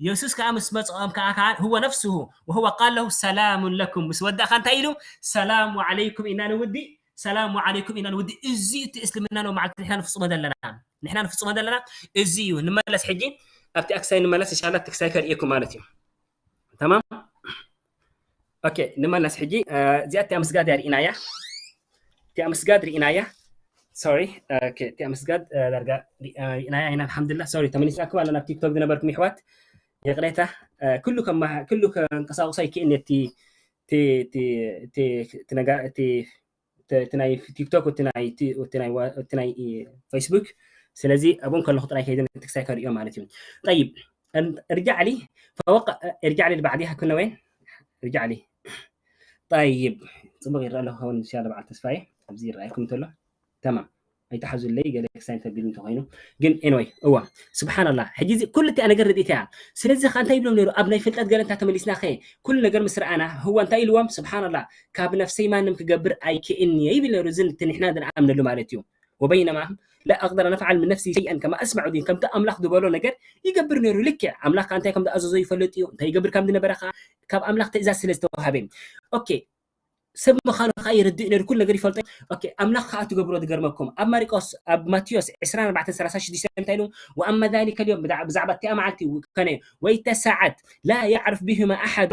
የሱስ ከዓ ምስ መፅኦም ከዓ ከዓ هو نفسه وهو قال له سلام لكم ምስ ወዳእካ እንታይ ኢሉ ሰላሙ ዓለይኩም ኢና ንውዲእ ሰላሙ ዓለይኩም ኢና ንውዲእ እዚ እቲ እስልምና ነው ማለት ንሕና ንፍፅሞ ዘለና ንሕና ንፍፅሞ ዘለና እዚ እዩ ንመለስ ሕጂ ኣብቲ ኣክሳይ ንመለስ እንሻላ እቲ ክሳይ ከርእየኩም ማለት እዩ ተማም ኦኬ ንመለስ ሕጂ እዚኣ እቲኣ ምስጋድ ርኢናያ እቲኣ ምስጋድ ርኢናያ ሶሪ እቲኣ ምስጋድ ዳርጋ ርኢናያ ኢና ኣልሓምዱላ ሶሪ ተመሊስናኩም ኣለና ኣብ ቲክቶክ ዝነበርኩም ይሕዋት ይቕሬታ ኩሉ ኩሉ ከንቀሳቕሶ ኣይክእን እቲ እቲ ናይ ቲክቶክ እቲ ናይ ፌስቡክ ስለዚ ኣብኡ ከለኹ ጥራይ ከይደ ክሳይ ከርእዮ ማለት እዩ ጠይብ ارجع لي فوق ارجع لي بعديها كنا وين ارجع لي طيب ፅቡቅ ይረአ ኣሎ ክኸውን ይሻለ በዓል ተስፋዬ ኣብዚ ይረኣየኩም እንተሎ ተማም ኣይተሓዙለይ ገለ ክሳይ ተቢሉ እንተኮይኑ ግን ኤንወይ እዋ ስብሓንላ ሕጂ እዚ ኩሉ እቲኣ ነገር ርድኢት እያ ስለዚ ከ እንታይ ይብሎም ነይሩ ኣብ ናይ ፍልጠት ገለ እንታ ተመሊስና ከ ኩሉ ነገር ምስ ረኣና ህዋ እንታይ ኢልዎም ስብሓንላ ካብ ነፍሰይ ማንም ክገብር ኣይክእን እየ ይብል ነይሩ እዚ ንሕና ዝንኣምነሉ ማለት እዩ وبينما لا أقدر أن أفعل من نفسي شيئا كما أسمع دين ከምቲ ኣምላኽ ዝበሎ ነገር ይገብር ነይሩ ልክዕ ኣምላኽ እንታይ ከም ዝኣዘዞ ይፈልጥ እዩ እንታይ ይገብር ከም ዝነበረ ከዓ ካብ ኣምላኽ ትእዛዝ ስለ ዝተዋሃበ ኦኬ ሰብ ምዃኑ ከዓ ይርድእ ነይሩ ኩሉ ነገር ይፈልጦ ኦኬ ኣምላኽ ከዓ ትገብሮ ዝገርመኩም ኣብ ማሪቆስ ኣብ ማቴዎስ ዕስራን ኣርባዕተን ሰላሳ ሽዱሽተ እንታይ ኢሉ وأما ذلك اليوم ብዛዕባ እቲኣ መዓልቲ ከነ ወይተ ሰዓት لا يعرف بهما أحد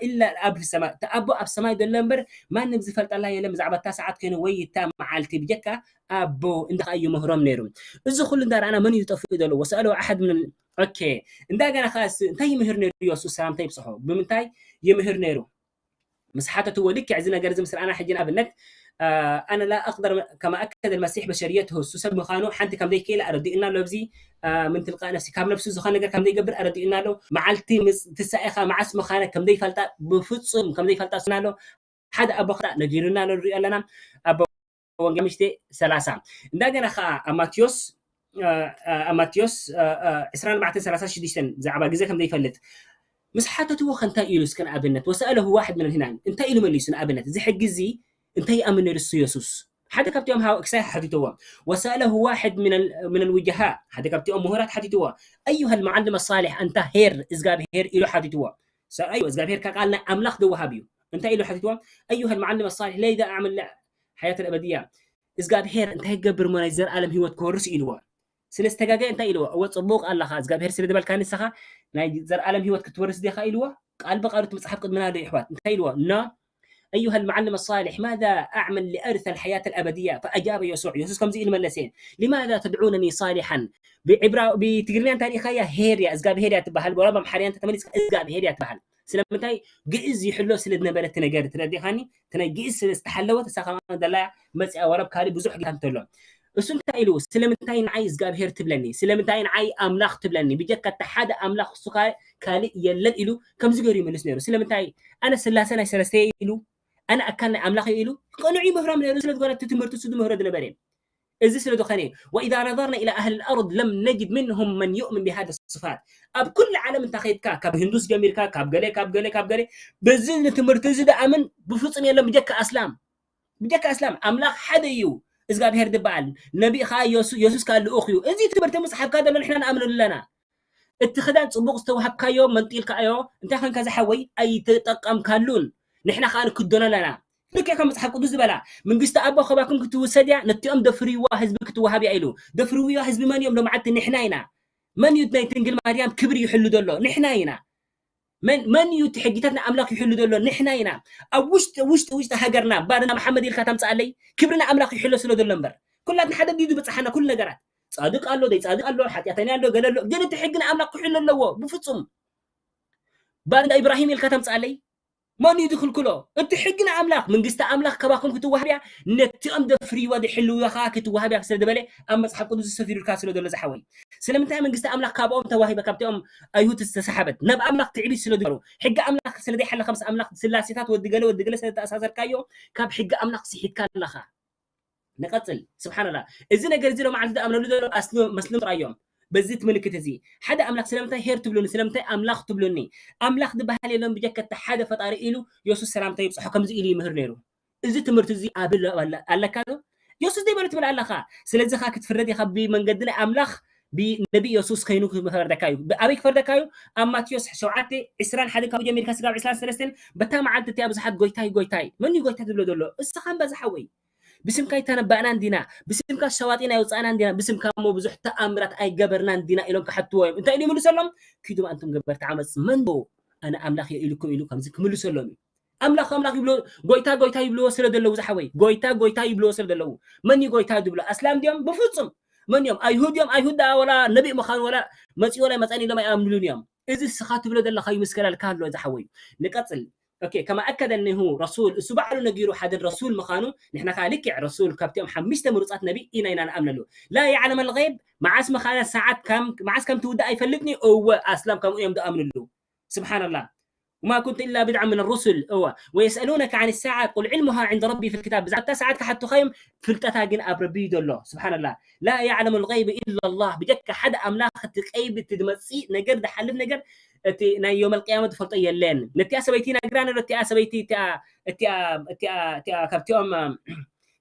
إلا الآب في السماء እቲ ኣቦ ኣብ ሰማይ ዘሎ እምበር ማንም ዝፈልጠላ የለን ብዛዕባ እታ ሰዓት ከነ ወይ እታ መዓልቲ ብጀካ ኣቦ እንዳ ከዓ ይምህሮም ነይሩ እዚ ኩሉ እንዳረኣና መን እዩ ዝጠፍኡ ዘሎ وسأله أحد من ኦኬ እንዳገና ከዓ እንታይ ይምህር ነይሩ የሱስ ሰላምታ ይብፅሖ ብምንታይ ይምህር ነይሩ ምስ ሓተትዎ ልክዕ እዚ ነገር እዚ ምስ ረኣና ሕጂ ንኣብነት ኣነ ላ ኣቅደር ከማ ኣከደ መሲሕ በሸርየትሁ እሱ ሰብ ምዃኑ ሓንቲ ከም ዘይክእል ኣረዲኡና ኣሎ ኣብዚ ምን ትልቃእ ነፍሲ ካብ ነፍሱ ዝኾነ ነገር ከም ዘይገብር ኣረዲኡና ኣሎ መዓልቲ ትሳኤኻ መዓስ ምዃነ ከም ዘይፈልጣ ብፍፁም ከም ዘይፈልጣ ስና ኣሎ ሓደ ኣቦ ከዓ ነጊሩና ኣሎ ንሪኦ ኣለና ኣቦ ወንጌል ምሽቴ ሰላሳ እንደገና ከዓ ኣብ ማቴዎስ ኣብ ማቴዎስ ዕስራን ኣርባዕተን ሰላሳ ሽዱሽተን ብዛዕባ ግዜ ከም ዘይፈልጥ ምስ ሓተትዎ ከ እንታይ ኢሉ እስከ ንኣብነት ወሰኣለሁ ዋሕድ ምን ልሂናን እንታይ ኢሉ መሊሱ ንኣብነት እዚ ሕጊ እዚ እንታይ ይኣምን ነይሩ እሱ የሱስ ሓደ ካብቲኦም ክሳይ ሓቲትዎ ወሰኣለሁ ዋሕድ ምን ልውጀሃ ሓደ ካብቲኦም ምሁራት ሓቲትዎ ኣዩሃ ልመዓልም ኣሳሊሕ ኣንታ ሄር እዝጋብሄር ኢሉ ሓቲትዎ ሰብኣይ እግዚኣብሔር ካብ ቃል ናይ ኣምላኽ ዝወሃብ እዩ እንታይ ኢሉ ሓቲትዎ ኣዩሃ ልመዓልም ኣሳሊሕ ለይዛ ኣዕመል ሓያት ኣበድያ እግዚኣብሔር እንታይ ክገብር እሞ ናይ ዘርኣለም ህይወት ክወርስ ኢልዎ ስለ ዝተጋገየ እንታይ ኢልዎ እወ ፅቡቅ ኣለኻ እግዚኣብሔር ስለ ዝበልካ ንስኻ ናይ ዘርኣለም ህይወት ክትወርስ ዲኻ ኢልዎ ቃል ብቃል እቲ መፅሓፍ ቅድምና ኣሎ ይሕዋት እንታይ ኢልዎ ኖ أيها المعلم الصالح ماذا أعمل لأرث الحياة الأبدية فأجاب يسوع يسوع كم زي الملسين لماذا تدعونني صالحا بعبرا بتقريان تاريخية هيريا إزقاب هيريا تبهل ولا بمحريان تتمنى إزقاب هيريا تبهل ስለምንታይ ግእዝ ይሕሎ ስለ ዝነበረ እቲ ነገር ትረዲኻኒ እቲ ናይ ግእዝ ስለ ዝተሓለወ ተሳኻማ ደላያ መፅያ ወረብ ካልእ ብዙሕ ጌታ እንተሎ እሱ እንታይ ኢሉ ስለምንታይ ንዓይ እግዚኣብሄር ትብለኒ ስለምንታይ ንዓይ ኣምላኽ ትብለኒ ብጀካ እቲ ሓደ ኣምላኽ እሱ ካልእ የለን ኢሉ ከምዚ ገይሩ ይመልስ ነይሩ ስለምንታይ ኣነ ስላሴ ናይ ሰለስተ ኢሉ ኣነ ኣካል ናይ ኣምላኽ ኢሉ ቀንዑ ይምህሮም ነይሩ ስለ ዝኾነ እቲ ትምህርቲ እሱ ዝምህሮ ዝነበረ እዚ ስለ ዝኾነ وإذا نظرنا إلى أهل الأرض لم نجد منهم من يؤمن بهذا الصفات ኣብ ኩሉ ዓለም እንታ ኸይድካ ካብ ህንዱስ ጀሚርካ ካብ ገለ ካብ ገለ ካብ ገለ በዚ ንትምህርቲ እዚ ደኣምን ብፍጹም የለን ብጀካ ኣስላም ብጀካ ኣስላም ኣምላኽ ሓደ እዩ እግዚኣብሔር ዝበሃል ነቢ ኸዓ የሱስ ከዓ ልኡኽ እዩ እዚ ትምህርቲ ምፅሓፍካ ዘሎ ንሕና ንኣምነሉ ኣለና እቲ ክዳን ፅቡቕ ዝተዋሃብካዮ መንጢልካዮ እንታይ ኾንካ ዝሓወይ ኣይተጠቀምካሉን ንሕና ከዓ ንክደኖ ኣለና ልክዕ ከም መፅሓፍ ቅዱስ ዝበላ መንግስቲ ኣቦ ከባኩም ክትውሰድ እያ ነቲኦም ደፍርዋ ህዝቢ ክትወሃብ እያ ኢሉ ደፍርዋ ህዝቢ መን እዮም ሎምዓልቲ ንሕና ኢና መን እዩ ናይ ድንግል ማርያም ክብሪ ይሕሉ ዘሎ ንሕና ኢና መን እዩ እቲ ሕጊታት ናይ ኣምላኽ ይሕሉ ዘሎ ንሕና ኢና ኣብ ውሽጢ ውሽጢ ውሽጢ ሃገርና ባርና መሓመድ ኢልካ ታምፅኣለይ ክብሪ ናይ ኣምላኽ ይሕሎ ስለ ዘሎ እምበር ኩላትና ሓደ ድዩ ዝበፅሓና ኩሉ ነገራት ፃድቅ ኣሎ ዘይፃድቅ ኣሎ ሓጢኣተኛ ኣሎ ገለ ኣሎ ግን እቲ ሕጊ ንኣምላኽ ክሕሎ ኣለዎ ብፍፁም ባንዳ ኢብራሂም ኢልካ ተምፅኣለይ? መን እዩ ዝኽልክሎ? እቲ ሕጊ ንኣምላኽ፣ መንግስቲ ኣምላኽ ካባኹም ክትወሃብ እያ፣ ነቲኦም ዘፍርይዋ ዝሕልውዋ ከዓ ክትወሃብ እያ ስለ ዝበለ ኣብ መፅሓፍ ቅዱስ ሰፊሩልካ ስለ ዘሎ ዝሓወይ። ስለምንታይ መንግስቲ ኣምላኽ ካብኦም ተዋሂበ፣ ካብቲኦም ኣይሁድ ዝተሰሓበት? ናብ ኣምላኽ ትዕቢት ስለ ዝገበሩ። ሕጊ ኣምላኽ ስለ ዘይሓለኻ ምስ ኣምላኽ ስላሴታት ወዲ ገለ ወዲ ገለ ስለ ዝተኣሳሰርካዮ ካብ ሕጊ ኣምላኽ ስሒትካ ኣለኻ። ንቐጽል። ስብሓንላ። እዚ ነገር እዚ ሎማዓንቲ ዝኣምነሉ ዘሎ ኣስሊ መስልም ጥራይ እዮም። በዚ እቲ ምልክት እዚ ሓደ ኣምላኽ ስለምንታይ ሄር ትብሉኒ? ስለምንታይ ኣምላኽ ትብሉኒ? ኣምላኽ ዝበሃል የለን ብጀካ እቲ ሓደ ፈጣሪ ኢሉ የሱስ ሰላምታ ይብጽሖ ከምዚ ኢሉ ይምህር ነይሩ። እዚ ትምህርቲ እዚ ኣብ ኣለካ ዶ? የሱስ ዘይበሎ ትብል ኣለኻ። ስለዚ ኻ ክትፍረድ ኢኻ ብመንገዲ ናይ ኣምላኽ ብነቢ የሱስ ከይኑ ክፈርደካ እዩ። ኣበይ ክፈርደካ እዩ? ኣብ ማቴዎስ ሸውዓተ ዕስራን ሓደን ካብ ጀሚርካ ስጋብ ዕስራን ሰለስተን በታ መዓልቲ እቲኣ ብዙሓት ጎይታይ ጎይታይ መን እዩ ጎይታ ዝብሎ ዘሎ? እስኻ እምበዛ ሓወይ ብስምካ ኣይተነባእናን ዲና፣ ብስምካ ሸዋጢን ኣይወፃእናን ዲና፣ ብስምካ እሞ ብዙሕ ተኣምራት ኣይገበርናን ዲና ኢሎም ክሓትዎ እዮም። እንታይ ኢሉ ይምልሰሎም? ኪዱም ኣንቱም ገበርቲ ዓመፅ መን ዶ ኣነ ኣምላኽ እየ ኢልኩም ኢሉ ከምዚ ክምልሰሎም እዩ። ኣምላኽ ኣምላኽ ይብሎ ጎይታ ጎይታ ይብልዎ ስለ ዘለዉ ዝሓወይ ጎይታ ጎይታ ይብልዎ ስለ ዘለዉ መን እዩ ጎይታ ዝብሎ? ኣስላም ድዮም? ብፍፁም መን እዮም? ኣይሁድ እዮም? ኣይሁድ ደኣ ወላ ነቢእ ምዃኑ ወላ መፂኡ ወላ መፀን ኢሎም ኣይኣምንሉን እዮም። እዚ ስኻ ትብሎ ዘለኻ ይምስከለልካ ኣሎ ዝሓወይ። ንቀፅል። ኦኬ ከማ ኣከደ እኒሁ ረሱል እሱ ባዕሉ ነጊሩ ሓደ ረሱል ምዃኑ ንሕና ከዓ ልክዕ ረሱል ካብቲኦም ሓሙሽተ ምሩፃት ነቢ ኢና ኢና ንኣምነሉ። ላ የዕለም ኣልገይብ መዓስ ምዃነ ሰዓት መዓስ ከም ትውዳእ ኣይፈልጥን እዩ። እወ ኣስላም ከምኡ እዮም ዝኣምንሉ። ስብሓንላ። وما كنت إلا بدعا من الرسل እወ ويسألونك عن الساعة قل علمها عند ربي في الكتاب ብዛዕባ እታ ሰዓት ክሓቱኻ እዮም ፍልጠታ ግን ኣብ ረቢ እዩ ዘሎ። ስብሓንላ لا يعلم الغيب إلا الله ብጀካ ሓደ ኣምላኽ እቲ ቀይቢ እቲ ዝመፅእ ነገር ዝሓልፍ ነገር እቲ ናይ ዮም ኣልቅያማ ዝፈልጦ የለን። ነቲኣ ሰበይቲ ይነግራ ነይሩ። እቲኣ ሰበይቲ እቲኣ እቲኣ እቲኣ እቲኣ ካብቲኦም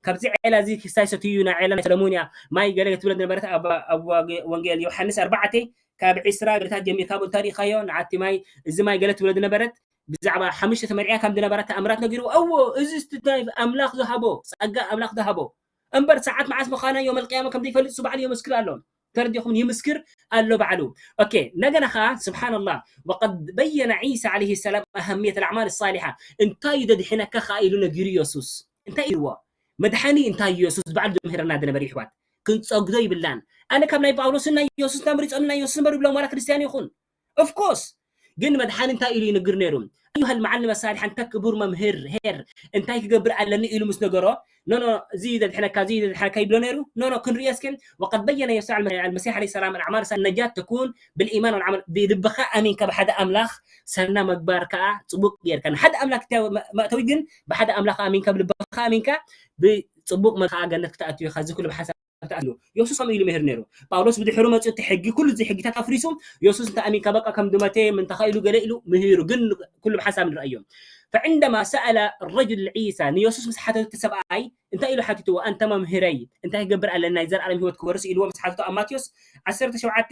ካብዚ ዔላ እዚ ክስታይ ሰትዩ ናይ ዔላ ናይ ሰለሙን እያ ማይ ገለ ትብለ ዝነበረት ኣብ ኣብ ወንጌል ዮሃንስ ኣርባዕተ ካብ ዕስራ ገለታት ጀሚርካ ብኡ እንተሪእኻዮ ንዓቲ ማይ እዚ ማይ ገለ ትብለ ዝነበረት ብዛዕባ ሓሙሽተ ተመርዕያ ከም ዝነበራ ተኣምራት ነጊርዎ። እዎ እዚ ናይ ኣምላኽ ዝሃቦ ጸጋ ኣምላኽ ዝሃቦ እምበር ሰዓት መዓስ ምዃና ዮም ኣልቅያማ ከም ዘይፈልጥ እሱ ባዕሉ የመስክር ኣሎ። ተረዲኹም ይምስክር ኣሎ ባዕሉ። ኦኬ እንደገና ኸዓ ስብሓንላህ وقد بين عيسى عليه السلام أهمية الأعمال الصالحة እንታይ እዩ ዘድሕነካ ኸዓ ኢሉ ነጊሩ የሱስ። እንታይ ኢልዎ? መድሓኒ እንታይ እዩ የሱስ ባዕሉ ዘምህረና ዝነበረ ይሕዋት ክንፀግዶ ይብላን። ኣነ ካብ ናይ ጳውሎስን ናይ የሱስ ተምሪፆም ናይ የሱስ እምበር ይብሎም ዋላ ክርስትያን ይኹን ኦፍኮርስ ግን መድሓኒ እንታይ ኢሉ ይንግር ነይሩ? أيها المعلم الصالح أنت ክቡር መምህር ሄር እንታይ ክገብር ኣለኒ ኢሉ ምስ ነገሮ ኖ ኖ እዚ ዘድሕነካ እዚ ዘድሕነካ ይብሎ ነይሩ። ኖ ኖ ክንሪኦ እስኪ وقد بين يسوع المسيح عليه السلام الأعمال الصالحة النجاة تكون بالإيمان والعمل ብልብኻ ኣሚንካ ብሓደ ኣምላኽ ሰና መግባር ከዓ ፅቡቅ ጌርካ ንሓደ ኣምላኽ መእተዊ ግን ብሓደ ኣምላኽ ኣሚንካ ብልብኻ ኣሚንካ ብፅቡቅ መ ከዓ ገነት ክትኣትው ኢኻ እዚ ኩሉ ብሓሳብ ተኣሉ የሱስ ከምኡ ኢሉ ምሂር ነይሩ። ጳውሎስ ብድሕሩ መፅኡ እቲ ሕጊ ኩሉ እዚ ሕጊታት ኣፍሪሱ የሱስ እንተ ኣሚንካ በቃ ከም ድመቴ ምንተኻ ኢሉ ገለ ኢሉ ምሂሩ ግን ኩሉ ብሓሳብ ንረኣዮ። فعندما سأل الرجل عيسى ንየሱስ ምስ ሓተቱ እቲ ሰብኣይ እንታይ ኢሉ ሓቲትዎ? ኣንተ መምህረይ እንታይ ክገብር ኣለኒ ናይ ዘልኣለም ህይወት ክወርስ ኢልዎ ምስ ሓተቱ ኣብ ማቴዎስ ዓሰርተ ሸውዓተ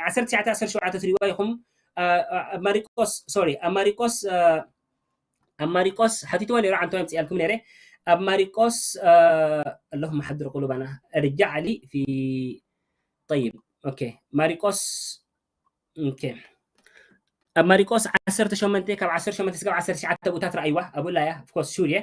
ዓሰርተ ትሽዓተ ዓሰርተ ሸውዓተ ትሪእዋ ኢኹም። ኣብ ማሪቆስ ሶሪ ኣብ ማሪቆስ ኣብ ማሪቆስ ሓቲትዎ ነይሩ ዓንቶ ኣምፅኣልኩም ነይረ ኣብ ማሪቆስ اللهم حضر قلوبنا ارجع لي في طيب ኦኬ ማሪቆስ ኦኬ ኣብ ማሪቆስ ዓሰርተ ሸሞንተ ካብ ዓሰርተ ሸሞንተ ስጋብ ዓሰርተ ትሽዓተ ቦታት ረኣይዋ ኣብኡ ላ እያ ኦፍኮርስ ሹር እየ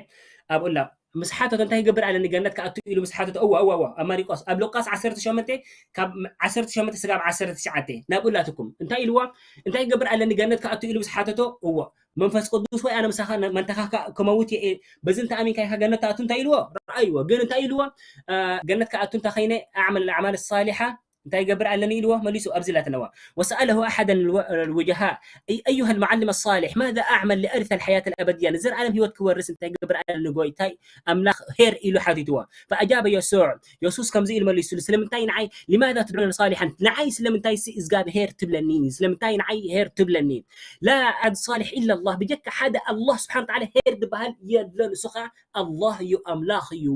ኣብኡ ላ ምስ ሓተቶ እንታይ ክገብር ኣለኒ ገነት ክኣቱ ኢሉ ምስ ሓተቶ እወ እወ እወ ኣብ ማሪቆስ ኣብ ሉቃስ ዓሰርተ ሸሞንተ ካብ ዓሰርተ ሸሞንተ ስጋብ ዓሰርተ ትሽዓተ ናብኡ ላትኩም እንታይ ኢልዎ እንታይ ክገብር ኣለኒ ገነት ክኣቱ ኢሉ ምስ ሓተቶ እወ መንፈስ ቅዱስ ወይ ኣነ ምሳኻ መንተኻ ክመውት እየ በዚ እንተ ኣሚንካ ኢኻ ገነት ትኣቱ እንታይ ኢልዎ ረኣይዎ ግን እንታይ ኢልዎ ገነት ክኣቱ እንተ ኸይነ ኣዕመል ኣዕማል ሳሊሓ እንታይ ይገብር ኣለኒ ኢልዎ መሊሱ ኣብዚ ላትነዋ وسأله أحد الوجهاء أيها المعلم الصالح ماذا أعمل لأرث الحياة الأبدية ንዘልኣለም ህይወት ክወርስ እንታይ ይገብር ኣለኒ ጎይታይ ኣምላኽ ሄር ኢሉ ሓቲትዎ فأجاب يسوع የሱስ ከምዚ ኢሉ መሊሱሉ ስለምንታይ ንዓይ لماذا تدعونني صالحا ንዓይ ስለምንታይ ሲ እግዚኣብሄር ትብለኒ ስለምንታይ ንዓይ ሄር ትብለኒ لا أحد صالح إلا الله ብጀካ ሓደ ኣላህ ስብሓን ተዓላ ሄር ዝበሃል የለን እሱ ኸዓ ኣላህ እዩ ኣምላኽ እዩ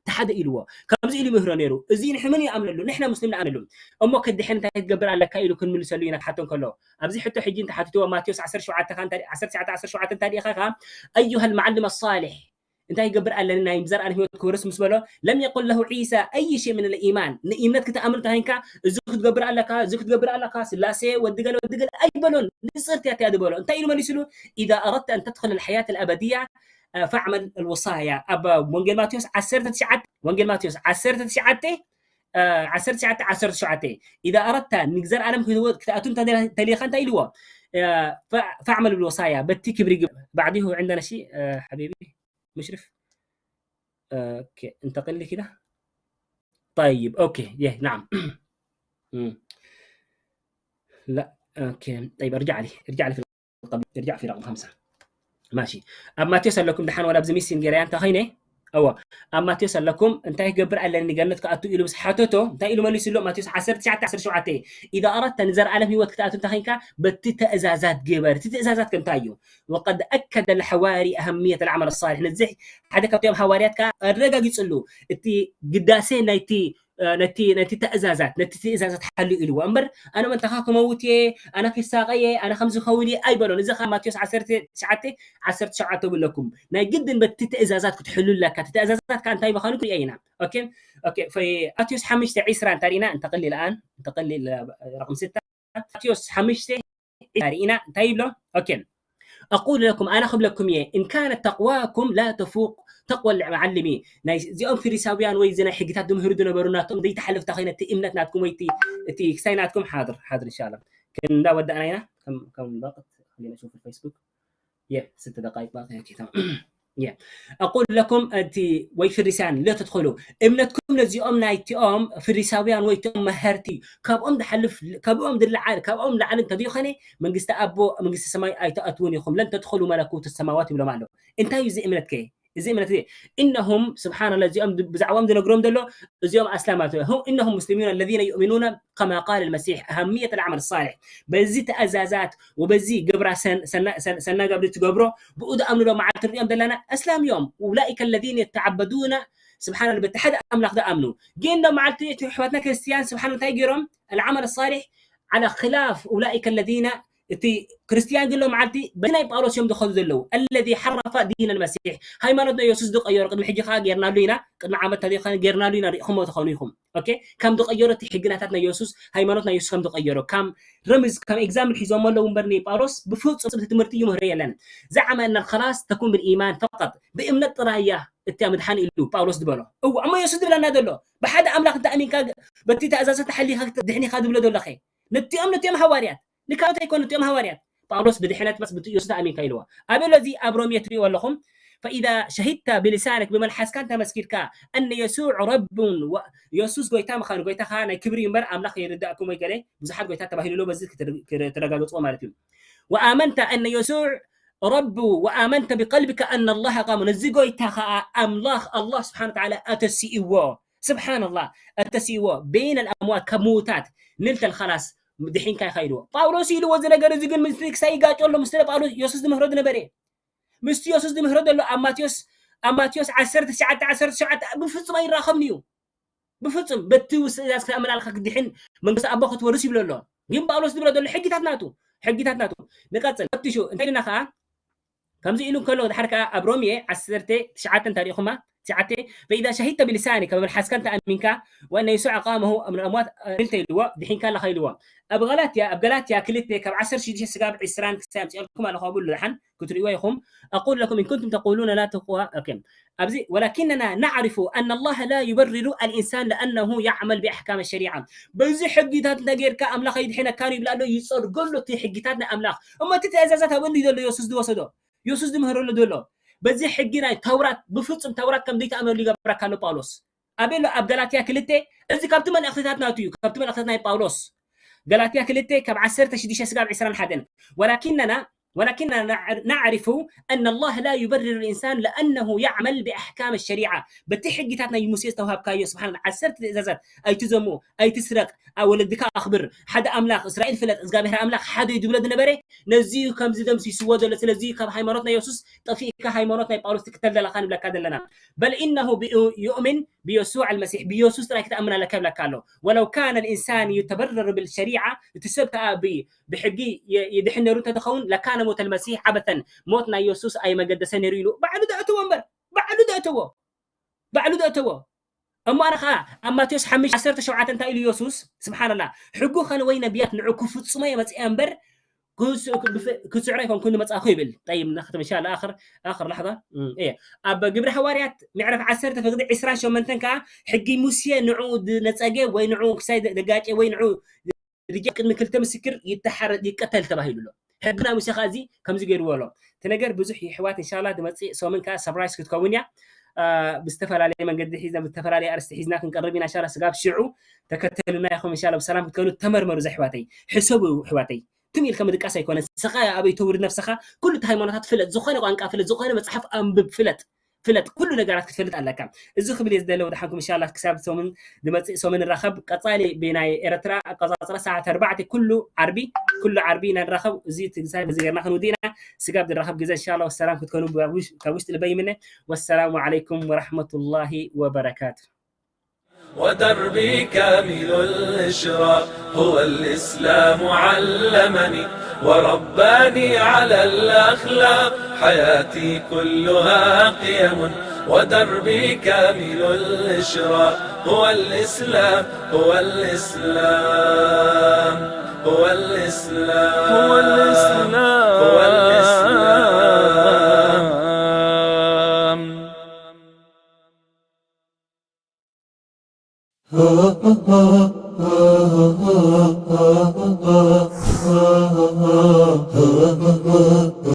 ተሓደ ኢልዎ ከምዚ ኢሉ ምህሮ ነይሩ እዚ ንሕምን ይኣምነሉ ንሕና ሙስሊም ንኣምነሉ እሞ ክድሕን እንታይ ትገብር ኣለካ ኢሉ ክንምልሰሉ ኢና ክሓቶ እንከሎ ኣብዚ ሕቶ ሕጂ እንተሓትትዎ ማቴዎስ ዓሰርተ ሸውዓተ እንታይ ዲኻ እንታይ ዲኻ أيها المعلم الصالح እንታይ ይገብር ኣለኒ ናይ ዘርኣን ህይወት ክወርስ ምስ በሎ لم يقل له عيسى أي شيء من الإيمان ንእምነት ክትኣምን ተሃይንካ እዚ ክትገብር ኣለካ እዚ ክትገብር ኣለካ ስላሴ ወዲ ገለ ወዲ ገለ ኣይበሎን ንፅርቲ ኣትያ ዝበሎ እንታይ ኢሉ መሊስሉ إذا أردت أن تدخل الحياة الأبدية فاعمل الوصايا ኣብ ወንጌል ማቴዎስ ዓሰርተ ትሽዓተ ወንጌል ማቴዎስ ዓሰርተ ትሽዓተ ዓሰርተ ትሽዓተ ዓሰርተ ትሽዓተ إذا أردت ንዘርኣለም ክትኣቱ እንተደሊኻ እንታይ ኢልዎ فاعمل بالوصايا በቲ ክብሪ ግበር بعده عندنا شيء حبيبي مشرف اوكي انتقل لي كده طيب اوكي يه نعم لا اوكي طيب ارجع لي ارجع لي في القبل ارجع في رقم خمسة ماشي ኣብ ማቴዎስ ኣለኩም ደሓን ወላ ኣብዚ ሚሲን ገይረያ እንተ ኸይነ እወ ኣብ ማቴዎስ ኣለኩም እንታይ ክገብር ኣለኒ ገነት ክኣቱ ኢሉ ምስ ሓተቶ እንታይ ኢሉ መሊሱሎ ማቴዎስ ዓሰርተ ትሽዓተ ዓሰርተ ሸውዓተ إذا أردت ንዘርኣለም ህይወት ክትኣቱ እንተ ኸይንካ በቲ ትእዛዛት ግበር እቲ ትእዛዛት ከምታይ እዩ وقد أكد الحواري أهمية العمل الصالح ነዚ ሓደ ካብቶም ሃዋርያት ከዓ ኣረጋጊፅሉ እቲ ግዳሴ ናይቲ ነቲ ነቲ ትእዛዛት ነቲ ትእዛዛት ሓልዩ ኢልዎ እምበር ኣነ መንታኻ ክመውት እየ ኣነ ክሳቐ እየ ኣነ ከምዚ ኸውን እየ ኣይበሎን እዚ ካብ ማቴዎስ ዓሰርተ ትሽዓተ ዓሰርተ ሸውዓተ ብለኩም ናይ ግድን በቲ ትእዛዛት ክትሕሉ ኣለካ እቲ ትእዛዛት ከዓ እንታይ ምዃኑ ክሪኦ ኢና ኦኬ ኦኬ ማቴዎስ ሓሙሽተ ዕስራ እንተሪእና እንተቐሊል ኣን እንተቐሊል ረቕም ስታ ማቴዎስ ሓሙሽተ ሪኢና እንታይ ይብሎ ኦኬ أقول لكم ኣነ ክብለኩም እየ إن كانت تقواكم لا تفوق تقوى المعلم ናይ እዚኦም ፈሪሳውያን ወይ እዚ ናይ ሕግታት ዝምህሩ ዝነበሩ ናቶም ዘይተሓለፍታ ኮይነ እቲ እምነት ናትኩም ወይ እቲ ክሳይ ናትኩም ሓድር ሓድር إن شاء الله ክንዳ ወዳእና ኢና ከም ከም ባቅት خلينا نشوف الفيسبوك የ ስተ ደቃይቅ ባቅት የ أقول لكم እቲ ወይ ፈሪሳውያን لا تدخلوا እምነትኩም ነዚኦም ናይቲኦም ፈሪሳውያን ወይ ቲኦም መሀርቲ ካብኦም ዝሓልፍ ካብኦም ዝለዓል ካብኦም ላዕሊ እንተዘይኮነ መንግስቲ ኣቦ መንግስቲ ሰማይ ኣይትኣትውን ኢኹም لن تدخلوا ملكوت السماوات ይብሎም ኣሎ እንታይ እዩ እዚ እምነት ከ እዚ እምነት እዚ إنهم سبحان الله እዚኦም ብዛዕባኦም ዝነግሮም ዘሎ እዚኦም ኣስላማት هم إنهم مسلمون الذين يؤمنون كما قال المسيح أهمية العمل الصالح በዚ ትእዛዛት ወበዚ ግብራ ሰናይ ግብሪ ትገብሮ ብኡ ዝኣምኑ ዶ መዓልቲ ንሪኦም ዘለና ኣስላም እዮም أولئك الذين يتعبدون سبحان الله በቲ ሓደ ኣምላኽ ዝኣምኑ ግን ዶ መዓልቲ እቲ ኣሕዋትና ክርስትያን سبحان الله እንታይ ገይሮም العمل الصالح على خلاف أولئك الذين እቲ ክርስትያን ግን ሎ መዓልቲ በቲ ናይ ጳውሎስ እዮም ዝኸዱ ዘለዉ الذي حرف دين المسيح ሃይማኖት ናይ የሱስ ዝቀየሩ ቅድሚ ሕጂ ከዓ ጌርናሉ ኢና ቅድሚ ዓመት ተዘይኮነ ጌርናሉ ኢና ሪኢኹሞ ትኾኑ ኢኹም ኦኬ ከም ዝቀየሮ እቲ ሕግናታት ናይ የሱስ ሃይማኖት ናይ የሱስ ከም ዝቀየሮ ከም ረምዝ ከም ኤግዛምፕል ሒዞሞ ኣለዉ እምበር ንጳውሎስ ብፍፁም እቲ ትምህርቲ ይምህሮ የለን زعم أن الخلاص تكون بالإيمان فقط ብእምነት ጥራይ እያ እቲያ ምድሓን ኢሉ ጳውሎስ ዝበሎ እዋ እሞ የሱስ ዝብለና ዘሎ ብሓደ ኣምላኽ እንተ ኣሚንካ በቲ ትእዛዛት ተሓሊኻ ድሕኒኻ ዝብሎ ዘሎ ኸ ነቲኦም ነቲኦም ሃዋርያት ንካልኦት ኣይኮኑ እቲኦም ሃዋርያት ጳውሎስ ብድሕነት መስ ብትእዮስ ኣሚንካ ኢልዎ ኣበሎ እዚ ኣብ ሮሜ ትሪእዎ ኣለኹም فإذا شهدت بلسانك ብመልሓስካ እንተ መስኪርካ أن يسوع رب የሱስ ጎይታ ምዃኑ ጎይታ ከዓ ናይ ክብሪ እምበር ኣምላኽ የርዳእኩም ወይ ገለ ብዙሓት ጎይታ ተባሂሉ ኣሎ በዚ ተረጋገፅዎ ማለት እዩ وآمنت أن يسوع رب وآمنت بقلبك أن الله قام ነዚ ጎይታ ከዓ ኣምላኽ ኣላህ ስብሓን ተዓላ ኣተሲእዎ ስብሓን ኣላህ ኣተሲእዎ بين الأموات ካብ ምውታት ንልተ الخلاص ድሒንካ ኢኻ ኢልዎ ጳውሎስ ኢልዎ እዚ ነገር እዚ ግን ምስቲ ክሳይ ይጋጮ ኣሎ ምስቲ ጳውሎስ የሱስ ዝምህሮ ዝነበረ ምስቲ የሱስ ዝምህሮ ዘሎ ኣብ ማቴዎስ ኣብ ማቴዎስ ዓሰርተ ትሽዓተ ዓሰርተ ሸውዓተ ብፍጹም ኣይራኸብን እዩ ብፍጹም በቲ ውስጥ እዛዝ ክተኣመላልካ ክድሕን መንግስቲ ኣቦ ክትወርስ ይብሎ ኣሎ ግን ጳውሎስ ዝብሎ ዘሎ ሕጊታት ናቱ ሕጊታት ናቱ ንቀጽል ፈትሹ እንታይ ኢልና ከዓ ከምዚ ኢሉ እንከሎ ድሓር ከዓ ኣብ ሮሜ ዓሰርተ ትሽዓተ እንታይ ሪኢኹማ ትሽዓተ فإذا شهدت بلسانك ብመልሓስካ እንተ ኣሚንካ وأن يسوع أقامه من الأموات ክልተ ኢልዎ ድሒንካ ኣለኻ ኢልዎ ኣብ ጋላትያ ኣብ ጋላትያ ክልተ ካብ ዓሰርተ ሽዱሽተ ስጋብ ዕስራን ክሳይ ኣምፅኣልኩም ኣለኹ ኣብሉ ድሓን ክትሪእዎ ኢኹም أقول لكم إن كنتم تقولون لا تقوى أوكي ኣብዚ ولكننا نعرف أن الله لا يبرر الإنسان لأنه يعمل بأحكام الشريعة በዚ ሕጊታት እንተ ጌርካ ኣምላኽ ኣይድሕነካን ይብል ኣሎ ይፀርገሉ እቲ ሕጊታት ናይ ኣምላኽ እሞ እቲ ትእዛዛት ኣበሉ እዩ ዘሎ የሱስ ዝወሰዶ የሱስ ዝምህረሉ ዘሎ በዚ ሕጊ ናይ ተውራት ብፍጹም ተውራት ከም ዘይተኣምነሉ ይገብረካ ኣሎ ጳውሎስ ኣበሎ ኣብ ጋላትያ ክልተ እዚ ካብቲ መልእኽትታት ናቱ እዩ ካብቲ መልእኽትታት ናይ ጳውሎስ ጋላትያ ክልተ ካብ ዓሰርተ ሽዱሽተ ስጋብ ዕስራን ሓደን ولكننا ولكننا نعرف أن الله لا يبرر الإنسان لأنه يعمل بأحكام الشريعة በቲ ሕጊታት ናይ ሙሴ ዝተዋሃብካዮ ስብሓን ዓሰርተ ትእዛዛት ኣይትዘሙ ኣይትስረቅ ወለድካ ኣኽብር ሓደ ኣምላኽ እስራኤል ፍለጥ እግዚኣብሔር ኣምላኽ ሓደ እዩ ዝብሎ ዝነበረ ነዚ ከምዚ ደምሲስዎ ዘሎ ስለዚ ካብ ሃይማኖት ናይ የሱስ ጠፊእካ ሃይማኖት ናይ ጳውሎስ ትክተል ዘለካ ንብለካ ዘለና بل إنه يؤمن بيسوع المسيح ብየሱስ ጥራይ ክትኣምን ኣለካ ይብለካ ኣሎ ولو كان الإنسان يتبرر بالشريعة እቲ ሰብ ከዓ ብሕጊ ይድሕን ነይሩ እንተትኸውን لكان موت المسيح عبثا ሞት ናይ የሱስ ኣይመገደሰ ነይሩ ኢሉ ባዕሉ ዘእተዎ እምበር ባዕሉ ዘእተዎ ባዕሉ ዘእተዎ እሞ ኣነ ከዓ ኣብ ማቴዎስ ሓሙሽተ ዓሰርተ ሸውዓተ እንታይ ኢሉ የሱስ ስብሓንላ ሕጉ ኸነ ወይ ነቢያት ንዑ ክፍፅሞ የመፅአ እምበር ክስዕሮ ይኮንኩ ንመፅኣኹ ይብል ጠይብ ንክትም እንሻላ ኣክር ኣክር ላሕዛ እየ ኣብ ግብሪ ሃዋርያት ምዕራፍ ዓሰርተ ፍቅዲ ዕስራን ሸመንተን ከዓ ሕጊ ሙሴ ንዑ ዝነፀገ ወይ ንዑ ክሳይ ደጋጨ ወይ ንዑ ርጃ ቅድሚ ክልተ ምስክር ይተሓረ ይቀተል ተባሂሉ ኣሎ ሕግና ሙሴ ከዓ እዚ ከምዚ ገይርዎ ኣሎ። እቲ ነገር ብዙሕ ይሕዋት፣ እንሻላ ዝመፅእ ሰሙን ከዓ ሰፕራይዝ ክትከውን እያ። ብዝተፈላለየ መንገዲ ሒዝና፣ ብዝተፈላለየ ኣርስቲ ሒዝና ክንቀርብ ኢና። እንሻላ ስጋብ ሽዑ ተከተሉና ኢኹም። እንሻላ ብሰላም ክትከኑ ተመርመሩ። ዘሕዋተይ ሕሰቡ፣ ሕዋተይ ትም ኢልካ ምድቃስ ኣይኮነን። ስኻ ኣበይ ተውርድ ነፍስኻ፣ ኩሉ እቲ ሃይማኖታት ፍለጥ፣ ዝኾነ ቋንቋ ፍለጥ፣ ዝኾነ መፅሓፍ ኣንብብ፣ ፍለጥ ፍለጥ፣ ኩሉ ነገራት ክትፈልጥ ኣለካ። እዚ ክብል እየ ዝደለ። ወደሓንኩም። እንሻላ ክሳብ ሰሙን ዝመፅእ ሰሙን ንራኸብ። ቀፃሊ ብናይ ኤረትራ ኣቆፃፅራ ሰዓት ኣርባዕተ ኩሉ ዓርቢ፣ ኩሉ ዓርቢ ኢና ንራኸብ። እዚ ትግሳይ በዚ ገርና ክንውድእ ኢና። ስጋብ ዝራኸብ ግዜ እንሻላ ወሰላም ክትኮኑ ካብ ውሽጢ ልበይ ይምነ። ወሰላሙ ዓለይኩም ወራሕመቱላሂ ወበረካቱ። ودربي كامل الإشراق هو الإسلام علمني ورباني على الأخلاق حياتي كلها قيم ودربي كامل الإشراق هو الإسلام هو الإسلام هو الإسلام هو الإسلام هو الإسلام